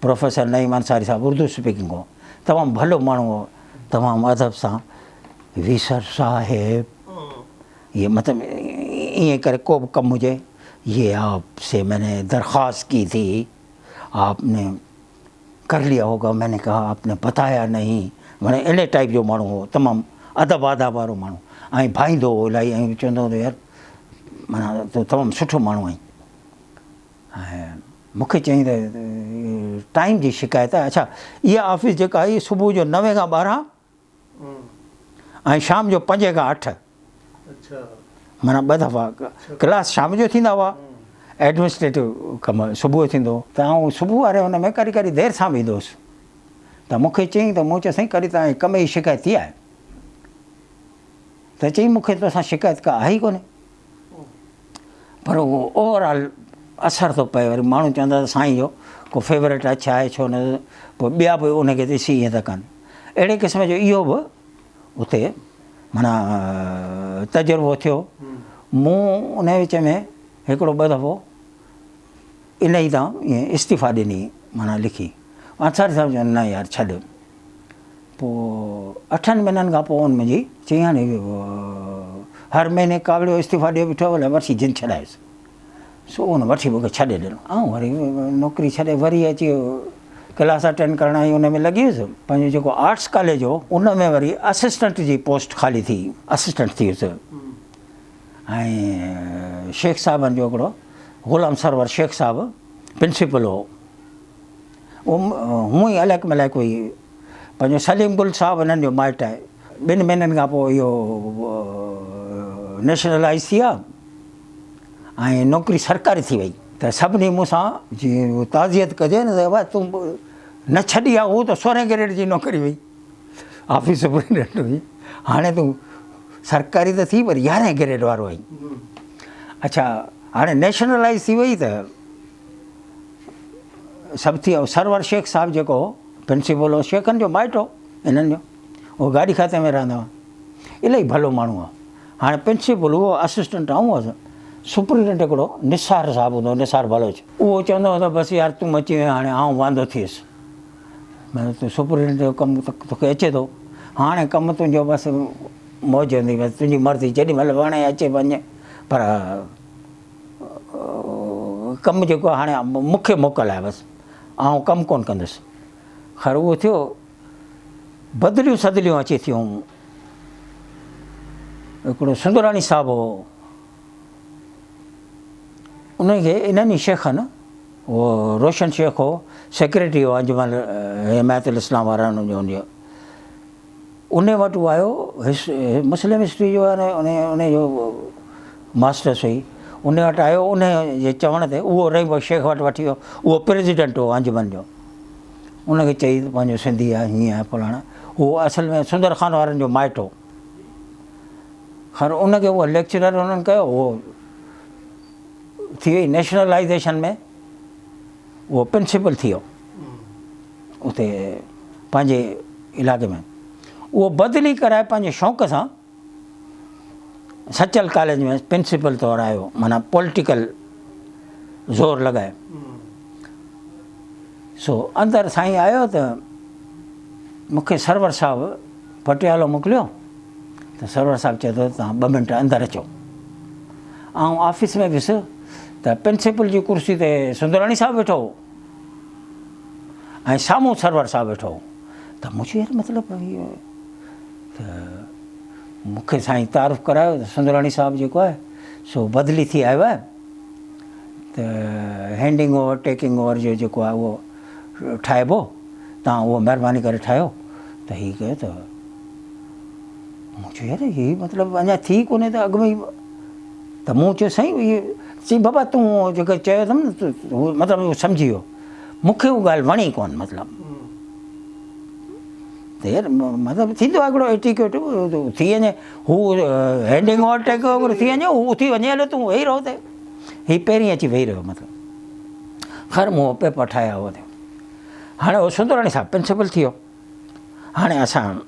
پروفيسر نعيم انصاري صاحب اردو اسپيڪنگ هو. تمام ڀلو ماڻهو هو. تمام ادب سان وي سر صاحب هي مطلب ائين ڪري ڪو به ڪم هجي يي آپ سي مين ني درخواست ڪي ٿي آپ ني ڪر ليا هوگا مين ني ڪها آپ ني بتايا نهين معنيٰ اهڙي ٽائيپ جو ماڻهو هو تمام ادب آداب وارو ماڻهو ۽ ڀائيندو هو الاهي ۽ چوندو هو يار معنيٰ تون تمام سٺو ماڻهو آهين ۽ مون کي چيائين ته ٽائيم جي شڪايت آهي اڇا اها آفيس جيڪا آهي صبح جو نوين کان 12 ۽ شام جو پنجين کان اٺ معنيٰ ٻه دفعا ڪلاس شام جو ٿيندا هئا ايڊمنسٽريٽو ڪم صبح جو ٿيندو هو ته آئون صبح واري هن ۾ ڪڏهن ڪڏهن دير سان به ايندو هوس ته مون کي چيائين ته مون چيو سائين ڪڏهن توهان جي ڪم جي شڪايت ٿي آهي ته چيائين مون کي توسان شڪايت ڪا آهي ئي ڪونهي پر اهو اوور آل اثر ٿو پئي وري ماڻهو چوندا ته سائين جو ڪو فيورٽ آهي ڇا آهي ڇو نه پوء ٻيا به ان کي ڏسي ائين ٿا ڪن اهڙي قسم جو اهو به اتي معنيٰ تجربو ٿيو مون ان وچ ۾ هڪڙو ٻه دفعو ان ئي تان ائين استعيفا ڏني معنيٰ لکي انصاري صاحب چيو نه يار ڇڏ پوء اٺن مهينن کان پوء ان منهنجي چيائين هاڻي هر مهيني ڪاوڙيو استعيفا ڏيو بيٺو آهي وٺي جند ڇڏايس سو ان وٺي مون کي ڇڏي ڏنو آئون وري نوڪري ڇڏي وري اچي ڪلاس اٽينڊ ڪرڻ ۽ ان ۾ لڳي ويس پنهنجو جيڪو آرٽس ڪاليج هو ان ۾ وري اسسٽنٽ جي پوسٽ خالي ٿي اسسٽنٽ ٿي ويس ۽ شيخ صاحبن جو هڪڙو غلام سرور شيخ صاحب پرنسپل هو هونء ئي الائڪ ملائڪ هئي. پنهنجو سليم گل صاحب هنن جو مائٽ آهي. ٻن مهينن کان پوء اهو نيشنلائيز ٿي ويا ۽ نوڪري سرڪاري ٿي وئي ته سڀني مون سان جيئن تعزيت ڪجي نه ته ابا تون نه ڇڏي ها هو ته سورهين گريڊ جي نوڪري هئي آفيس سپرنٽينڊنٽ هئي هاڻي تون سرڪاري ته ٿي پر يارهين گريڊ وارو آهين اڇا هاڻي نيشنلائيز ٿي وئي ته سڀ ٿي ويو. سرور شيخ صاحب جيڪو هو پرنسپل هو، شيخن جو مائٽ هو انهن جو، اهو گاڏي کاتي ۾ رهندو هو، الاهي ڀلو ماڻهو هو. هاڻي پرنسپل هو، اسسٽنٽ آئون هوس، سپرنٽينڊنٽ هڪڙو نثار صاحب هوندو هو، نثار بلوچ، اهو چوندو هو ته بس يار تون اچي وئين هاڻي آئون واندو ٿي ويس، معنيٰ تون سپرنٽينڊنٽ جو ڪم توکي اچي ٿو، هاڻي ڪم تنهنجو بس موج هوندي، بس تنهنجي مرضي جيڏي مهل وڻي اچي وڃ، پر ڪم جيڪو آهي هاڻي مون کي موڪل آهي بس آئون ڪم ڪونه ڪندس. خير اهو ٿيو بدليون سدليون اچي ٿيون. هڪڙو سندراڻي صاحب هو ان کي انهن ئي شيخن اهو روشن شيخ هو سيڪريٽري هو انجمن حمايت الاسلام وارن جو ان جو ان وٽ هو آيو مسلم هسٽري جو ان جو ماسٽرس هئي ان وٽ آيو ان جي چوڻ تي اهو رحيم بخش شيخ وٽ وٺي ويو اهو پريزيڊنٽ هو انجمن جو ان کي چئي ته پنهنجو سنڌي آهي هيئن آهي فلاڻا اهو اصل ۾ سندر خان وارن جو مائٽ هو خير ان کي اهو ليڪچرر انهن ڪيو اهو ٿي وئي نيشنلائزيشن ۾ اهو پرنسپل ٿي ويو اتي پنهنجي علائقي ۾ اهو بدلي ڪرائي پنهنجي شوق سان سچل ڪاليج ۾ پرنسپل طور آيو معنيٰ پوليٽيڪل زور لڳائي. سو اندر سائين آيو ته مون کي سرور صاحب پٽيالو موڪليو ته سرور صاحب چئي ٿو ته توهان ٻه منٽ اندر اچو. آئون آفيس ۾ ويس ته پرنسپل جي ڪرسي تي سندراڻي صاحب ويٺو هو ۽ سامهون سرور صاحب ويٺو هو ته مون چيو يار مطلب هي ته مون کي سائين تعارف ڪرايو ته سندراڻي صاحب جيڪو آهي سو بدلي ٿي آيو آهي ته هينڊنگ اوور ٽيڪنگ اوور جو جيڪو آهي اهو ٺاهبو توهان اهو مهرباني ڪري ٺاهيو ته هي ڪيو ته مون چيو يار هي مطلب اڃا ٿي ڪونهي ته اڳ ۾ ئي ته مون چيو سائين هي چي بابا تون جيڪو چيو اٿم نه هو مطلب هو سمجهي ويو مون کي اها ڳالهه وڻي ڪونه مطلب ته يار مطلب ٿيندو آهي هڪڙو ايٽيڪيوٽ ٿي وڃي هو هينڊنگ اوور ٽيڪ اوور ٿي وڃي هو اٿي وڃي هليو تون ويهي رهو ته هي پهرين اچي ويهي رهيو مطلب خير مون پيپر ٺاهيا هو هاڻي هو سندراڻي صاحب پرنسپل ٿي ويو هاڻي اسان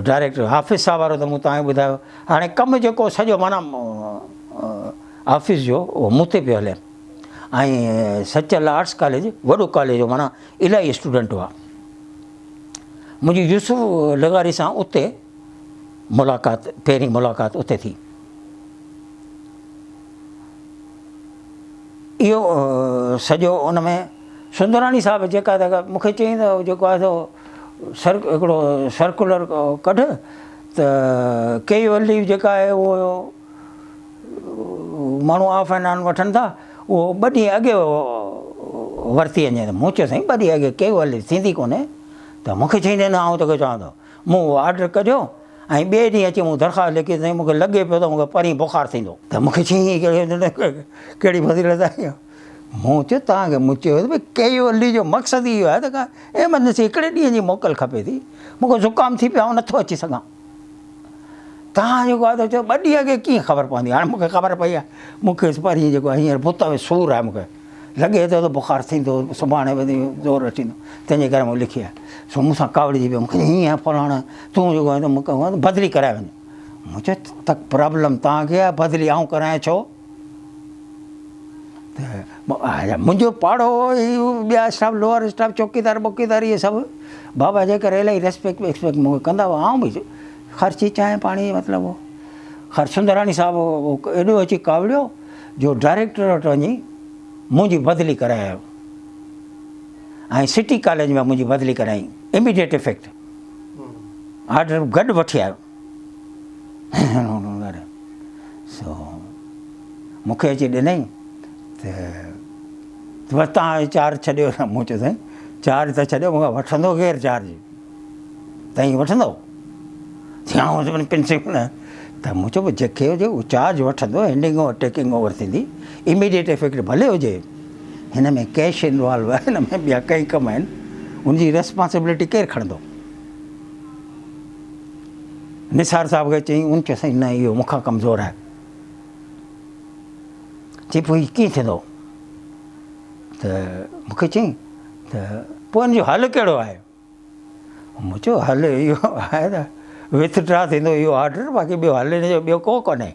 ڊائريڪٽر حافظ صاحب وارو ته مون توهان کي ٻڌايو هاڻي ڪم جيڪو سڄو معنيٰ آفيس جو اهو مون تي پيو هلي ۽ سچل آرٽس ڪاليج وڏو ڪاليج هو معنيٰ الاهي اسٽوڊنٽ هئا منهنجي يوسف لغاري سان اتي ملاقات پهرين ملاقات اتي ٿي اهو سڄو ان ۾ سندراڻي صاحب جيڪا ته مون کي چيائين ته جيڪو آهي سو سر هڪڙو سرڪولر ڪڍ ته ڪيوئل ليو جيڪا آهي اهو ماڻهو آف اينڊ آن وٺن ٿا اهو ٻه ڏينهن اڳي ورتي وڃي ته مون چيو سائين ٻه ڏينهن اڳي ڪيوئل ليو ٿيندي ڪونهي ته مون کي چيائين نه آئون توکي چوان ٿو مون اهو آرڊر ڪڍيو ۽ ٻئي ڏينهن اچي مون درخواست لکي سائين مون کي لڳي پيو ته مون کي پرين بخار ٿيندو. ته مون کي چيائين ڪهڙي فضيلت آهي اها؟ مون چيو توهان کي مون چيو ته ڀئي ڪيولي جو مقصد ئي اهو آهي ته ڪا ايمرجنسي هڪڙي ڏينهن جي موڪل کپي ٿي، مون کي زڪام ٿي پيو آئون نٿو اچي سگهان. توهان جيڪو آهي ته چيو ٻه ڏينهن اڳي ڪيئن خبر پوندي؟ هاڻي مون کي خبر پئي آهي مون کي پرين جيڪو آهي هينئر بت ۾ سور آهي مون کي. لڳي ٿو ته بخار ٿيندو، سڀاڻي وڌي زور اچيندو، تنهن جي ڪري مون لکي آهي. سو مون سان ڪاوڙجي پيو، مون کي چيائين هيئن آهي فلاڻا، تون جيڪو آهين ته مون کي بدلي ڪرائي وڃ. مون چيو ته پرابلم توهان کي آهي، بدلي آئون ڪرايان ڇو؟ ته منهنجو پاڙو هو، هي ٻيا اسٽاف، لوئر اسٽاف، چوڪيدار ٻوڪيدار اهي سڀ بابا جي ڪري الاهي ريسپيڪٽ ويسپيڪٽ مون کي ڪندا هئا، آئون به خرچي چانهه پاڻي مطلب هو. خير سندراڻي صاحب ايڏو اچي ڪاوڙيو جو ڊائريڪٽر وٽ وڃي منهنجي بدلي ڪرائي آيو ۽ سٽي ڪاليج ۾ منهنجي بدلي ڪرايائين اميڊيٽ افيڪٽ آرڊر گڏ وٺي آيو سو مون کي اچي ڏنائين ته بس تان چارج ڇڏيو مون چيو سائين چارج ته ڇڏيو مون کان وٺندو ڪير چارج تائين وٺندو؟ چيائون پرنسپل ته مون چيو جيڪي هجي اهو چارج وٺندو هينڊنگ اوور ٽيڪنگ اوور ٿيندي اميڊيٽ افيڪٽ ڀلي هجي هن ۾ ڪيش انوالو آهي هن ۾ ٻيا ڪئي ڪم آهن ان جي ريسپانسبلٽي ڪير کڻندو نثار صاحب کي چيائين ان چيو سائين نه اهو مون کان ڪمزور آهي چي پوء هي ڪيئن ٿيندو ته مون کي چيائين ته پوء ان جو حل ڪهڙو آهي مون چيو حل اهو آهي ته وٿ ڊرا ٿيندو اهو آرڊر باقي ٻيو حل هن جو ٻيو ڪو ڪونهي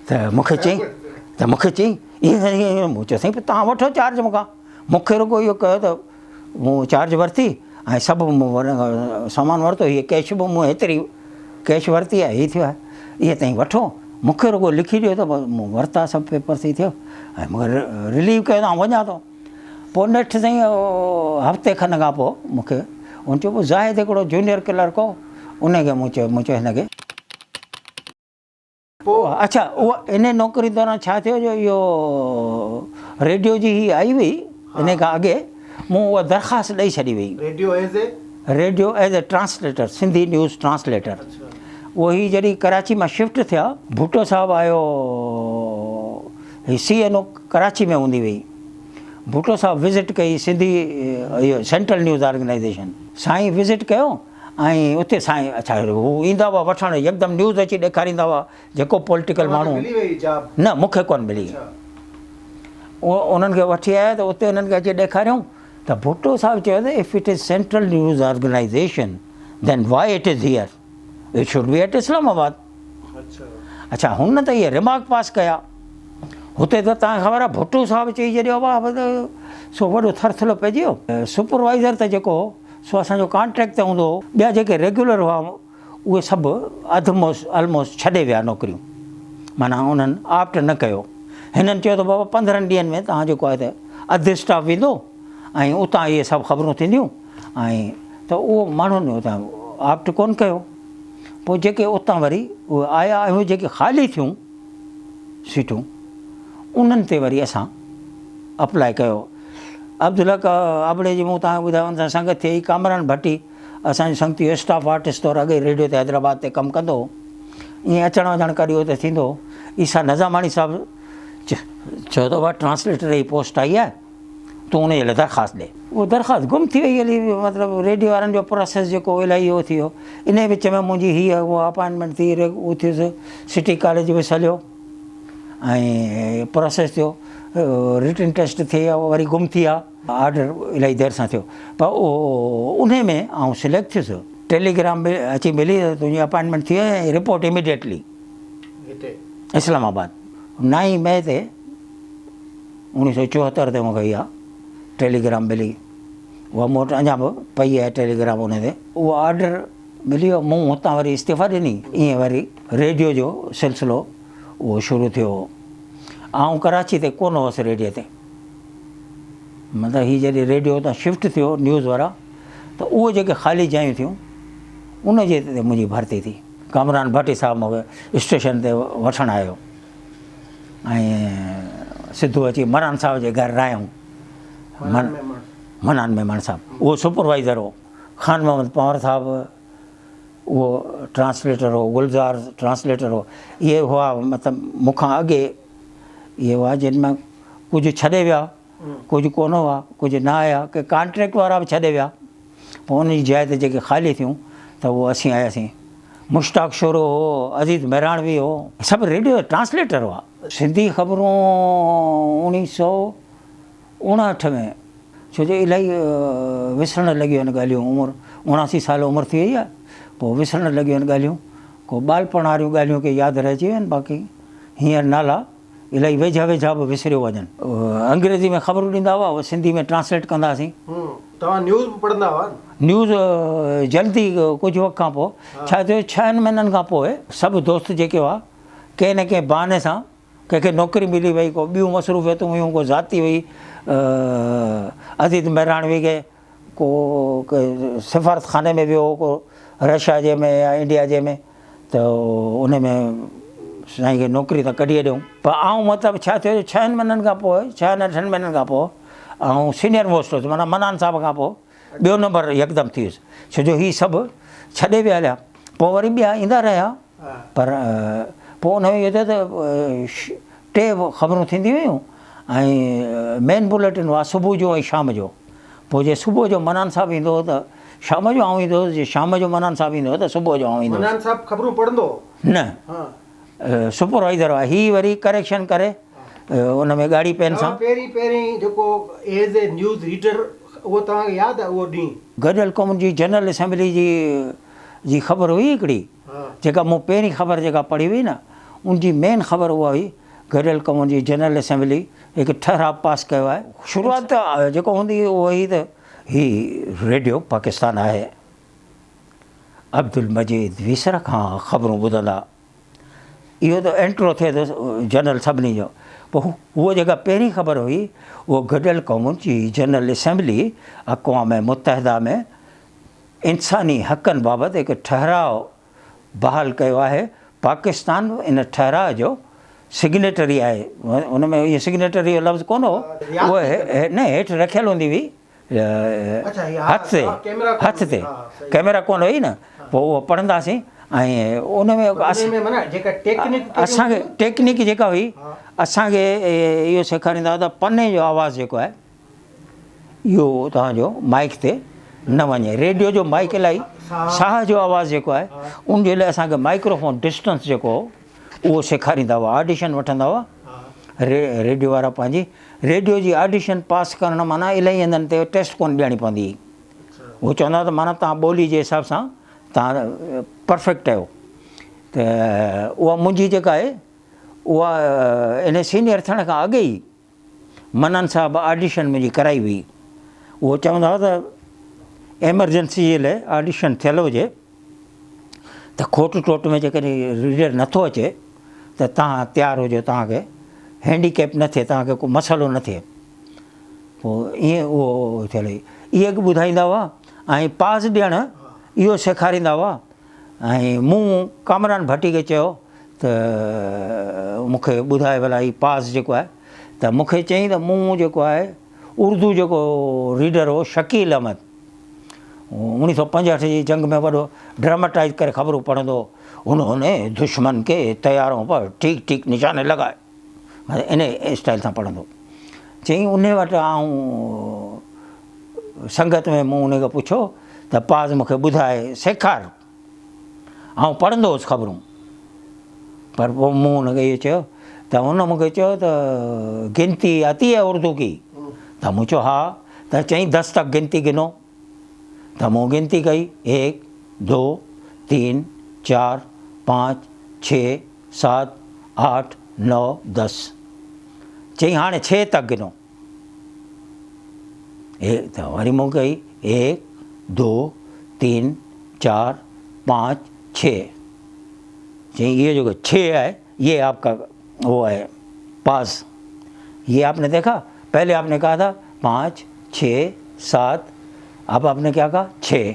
ته مون کي چيائين ته مون کي چيائين ائين مون چيو سائين توهان وٺو چارج مون کان مون کي رڳو اهو ڪيو ته مون چارج ورتي ۽ سڀ مون سامان ورتو هيء ڪيش به مون هيتري ڪيش ورتي آهي هي ٿيو آهي اهي تائين وٺو مون کي رڳو لکي ڏيو ته مون ورتا سڀ پيپر ٿي ٿيو ۽ مون کي رليو ڪيو ته آئون وڃان ٿو پوء نيٺ سائين هفتي کن کان پوء مون کي هن چيو پوء زاهد هڪڙو جونيئر ڪلرڪ هو ان کي مون چيو مون چيو هن کي پوء اڇا اها ان نوڪري دوران ڇا ٿيو جو اهو ريڊيو جي هي آئي هئي ان کان اڳي مون اها درخواست ڏئي ڇڏي هئي radio as a radio as a translator Sindhi news translator اهو هي جڏهن ڪراچي مان شفٽ ٿيا ڀٽو صاحب آيو هي سي اين او ڪراچي ۾ هوندي هئي ڀٽو صاحب وزٽ ڪئي سنڌي اهو سينٽرل نيوز آرگنائيزيشن سائين وزٽ ڪيو ۽ اتي سائين اڇا هو ايندا هئا وٺڻ يڪدم نيوز اچي ڏيکاريندا هئا جيڪو پوليٽيڪل ماڻهو نه مون کي ڪونه ملي اهو انهن کي وٺي آيا ته اتي انهن کي اچي ڏيکاريائون ته ڀٽو صاحب چيو ته if it is central news organisation then why it is here it should be at Islamabad اڇا هن ته اهي ريمارڪ پاس ڪيا. هتي ته توهان کي خبر آهي ڀٽو صاحب چئي ڇڏيو بابا سو وڏو ٿرٿلو پئجي ويو. سپروائيزر ته جيڪو هو سو اسان جو ڪانٽريڪٽ تي هوندو هو. ٻيا جيڪي ريگيولر هئا اهي سڀ اڌ موس الموس ڇڏي ويا نوڪريون معنيٰ انهن آپٽ نه ڪيو. هنن چيو ته بابا 15 ڏينهن ۾ توهان جيڪو آهي ته اڌ اسٽاف ويندو ۽ اتان اهي سڀ خبرون ٿينديون ۽ ته اهو ماڻهن اتان آپٽ ڪونه ڪيو. پوء جيڪي اتان وري اهي آيا ۽ اهي جيڪي خالي ٿيون سيٽون انهن تي وري اسان اپلاء ڪيو. عبدالحق ابڙي جي مون توهان کي ٻڌايو ان سان سنگت ٿي وئي. ڪامران ڀٽي اسان جو سنگتي هو اسٽاف آرٽسٽ طور اڳي ريڊيو تي حيدرآباد تي ڪم ڪندو هو. ائين اچڻ وڃڻ ڪڏهن اتي ٿيندو هو. عيسيٰ نظاماڻي صاحب چيو ته بابا ٽرانسليٽر جي پوسٽ آئي آهي تون ان جي لاء درخواست ڏي. اها درخواست گم ٿي وئي هلي مطلب ريڊيو وارن جو پراسيس جيڪو هو الائي اهو ٿي ويو. انهيء وچ ۾ منهنجي هيء اها اپائنٽمينٽ ٿي اهو ٿيس سٽي ڪاليج ويس هليو ۽ پراسيس ٿيو رٽن ٽيسٽ ٿي وري گم ٿي ويا. آرڊر الائي دير سان ٿيو پر اهو انهي ۾ آئون سليڪٽ ٿيس. ٽيليگرام به اچي ملي ته تنهنجي اپائنٽمينٽ ٿي وئي ۽ رپورٽ اميڊيٽلي هتي اسلام آباد. 9 مئي تي 1974 تي مون کي اها ٽيليگرام ملي. اها مون وٽ اڃا به پئي آهي ٽيليگرام ان تي. اهو آرڊر ملي ويو مون هتان وري استعيفا ڏني. ائين وري ريڊيو جو سلسلو اهو شروع ٿيو هو. آئون ڪراچي تي ڪونه هوس ريڊيي تي. مطلب هي جڏهن ريڊيو تان شفٽ ٿيو نيوز وارا ته اهي جيڪي خالي جايون ٿيون ان جي تي منهنجي ڀرتي ٿي. ڪامران ڀٽي صاحب مون کي اسٽيشن تي وٺڻ آيو ۽ سڌو اچي منان صاحب جي گهر رهيائون. منان ميمڻ صاحب اهو سپروائيزر هو. خان محمد پنهور صاحب اهو ٽرانسليٽر هو، گلزار ٽرانسليٽر هو. اهي هئا مطلب مون کان اڳي اهي هئا جن مان ڪجهه ڇڏي ويا، ڪجهه ڪونه هئا، ڪجهه نه آيا، ڪي ڪانٽريڪٽ وارا به ڇڏي ويا. پوء انهن جي جاء تي جيڪي خالي ٿيون ته اهو اسين آياسين. مشتاق شورو هو، عزيز مهراڻوي هو. سڀ ريڊيو جا ٽرانسليٽر هئا. سنڌي خبرون 1959 ۾ ڇو جو الاهي وسرڻ لڳيون آهن ڳالهيون، عمر 79 سال عمر ٿي وئي آهي، پوء وسرڻ لڳيون آهن ڳالهيون، ڪو ٻالپڻ واريون ڳالهيون ڪي ياد رهجي ويون آهن، باقي هينئر نالا الاهي ويجها ويجها به وسريو وڃن. انگريزي ۾ خبرون ڏيندا هئا، اهي سنڌي ۾ ٽرانسليٽ ڪندا هئاسين. توهان نيوز به پڙهندا هئا نه؟ نيوز جلدي ڪجهه وقت کان پوء، ڇا ٿيو ڇهن مهينن کان پوء سڀ دوست جيڪي هئا ڪنهن نه ڪنهن بهاني سان ڪنهن کي نوڪري ملي وئي، ڪو ٻيون مصروفيتون هيون، ڪو ذاتي هئي، عزيز مهراڻوي کي ڪو سفارت خاني ۾ ويو هو، ڪو رشيا جي ۾ يا انڊيا جي ۾ ته ان ۾ سائين کي نوڪري تان ڪڍي ڏيون. پر آئون مطلب ڇا ٿيو جو ڇهن مهينن کان پوء، ڇهن اٺن مهينن کان پوء آئون سينئر موسٽ هوس، معنيٰ منان صاحب کان پوء ٻيو نمبر يڪدم ٿي ويس، ڇو جو هي سڀ ڇڏي ويا هليا. پوء وري ٻيا ايندا رهيا، پر پوء ان ۾ اهو ٿيو ته ٽي خبرون ٿينديون هيون ۽ مين بليٽن هئا صبح جو ۽ شام جو. پوء جي صبح جو منان صاحب ايندو هو ته شام جو آئون ايندو هوس، جي شام جو منان صاحب ايندو هو ته صبح جو آئون ايندو هوس. منان صاحب خبرون پڙهندو هو؟ نه، سپروائيزر هئا، هي وري ڪريڪشن ڪري ان ۾ ڳاڙهي پين سان. توهان پهرين پهرين جيڪو ايز اي نيوز ريڊر اهو توهان کي ياد آهي اهو ڏينهن؟ گڏيل قومن جي جنرل اسيمبلي جي جي خبر هئي هڪڙي، جيڪا مون پهرين خبر جيڪا پڙهي هئي نه، ان جي مين خبر اها هئي، گڏيل قومن جي جنرل اسيمبلي هڪ ٺهراء پاس ڪيو آهي. شروعات ته جيڪو هوندي هئي اهو هي ته هي ريڊيو پاڪستان آهي. عبدالمجيد ويسر کان خبرون ٻڌندا. اهو ته انٽرو ٿئي ٿو جنرل سڀني جو. پوء هوء جيڪا پهرين خبر هئي اهو گڏيل قومن جي جنرل اسيمبلي اقوام متحده ۾ انساني حقن بابت هڪ ٺهراء بحال ڪيو آهي، پاڪستان به ان ٺهراء جو سگنيٽري آهي، ان ۾ اهو سگنيٽري جو لفظ ڪونه هو، اهو نه هيٺ رکيل هوندي هئي هٿ تي، هٿ تي ڪئميرا ڪونه هئي نه، پوء اهو پڙهنداسين ۽ ان ۾ اسان کي ٽيڪنڪ جيڪا هئي اسان کي اهو سيکاريندا هئا ته پني جو آواز جيڪو آهي اهو توهان جو مائيڪ تي نه وڃي ريڊيو جو مائيڪ الائي ساهه جو آواز جيڪو آهي ان جي لاء اسان کي مائڪروفون ڊسٽنس جيڪو هو اهو سيکاريندا هئا آڊيشن وٺندا هئا ريڊيو وارا پنهنجي ريڊيو جي آڊيشن پاس ڪرڻ معنيٰ الائي هنڌن تي ٽيسٽ ڪونه ڏيڻي پوندي هئي هو چوندا ته معنيٰ توهان ٻولي جي حساب سان توهان پرفيڪٽ آهيو ته اها منهنجي جيڪا آهي اها ان سينيئر ٿيڻ کان اڳ ئي منان صاحب آڊيشن منهنجي ڪرائي هئي. اهو چوندا هئا ته ايمرجنسي جي لاء آڊيشن ٿيل هجي ته کوٽ ٽوٽ ۾ جيڪڏهن ريڊر نٿو اچي ته توهان تيار هجو توهان کي هينڊي ڪيپ نه ٿئي توهان کي ڪو مسئلو نه ٿئي. پوء ائين اهو ٿيل هئي. اهي به ٻڌائيندا هئا ۽ پاس ڏيڻ اهو سيکاريندا هئا ۽ مون ڪامران ڀٽي کي چيو ته مون کي ٻڌاء ڀلا هي پاس جيڪو آهي ته مون کي چيائين ته مون جيڪو آهي اردو جيڪو ريڊر هو شڪيل احمد اوڻيهه سو پنجهٺ جي جنگ ۾ وڏو ڊراماٽائز ڪري خبرون پڙهندو هو انهون ني دشمن ڪي طيارون پر ٺيڪ ٺيڪ نشاني لڳائي مطلب ان اسٽائل سان پڙهندو چيائين ان وٽ آئون سنگت ۾ مون ان کي پڇيو ته پاس مون کي ٻڌاء سيکار آئون پڙهندو هوس خبرون پر پوء مون هن کي اهو چيو ته هن مون کي چيو ته گنتي آتي هي اردو ڪي ته مون چيو ها ته چيائين دس تڪ گنتي گنو ته مون گنتي ڪئي ايڪ دو تين چار پانچ ڇهه سات آٺ نو دس چيائين هاڻي ڇهه تڪ گنو ته وري مون ڪئي ايڪ دو تين چار پانچ ڇهه چيائين یہ جو ڇهه آهي یہ آپ کا وہ ہے پاس یہ آپ نے دیکھا پہلے آپ نے کہا تھا پانچ چھ سات اب آپ نے کیا کہا چھ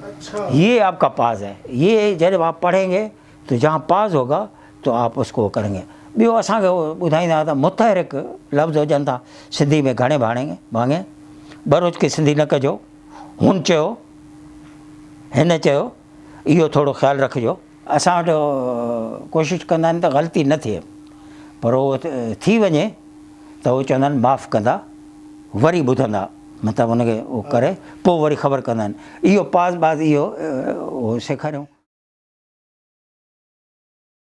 اچھا یہ آپ کا پاس ہے یہ جب آپ پڑھیں گے تو جہاں پاس ہوگا تو آپ اس کو کریں گے ٻيو اسان کي ٻڌائيندا هئا ته متحرڪ لفظ هجن ٿا سنڌي ۾ گهڻي ڀاڻي ڀاڱي ٻروچ کي سنڌي نه ڪجو هن چيو هن چيو اهو ٿورو خيال رکجو اسان وٽ ڪوشش ڪندا آهن ته غلطي نه ٿئي پر اهو ٿي وڃي ته هو چوندا آهن معاف ڪندا وري ٻڌندا مطلب ان کي اهو ڪري پوء وري خبر ڪندا آهن اهو پاس باز اهو سيکاريون.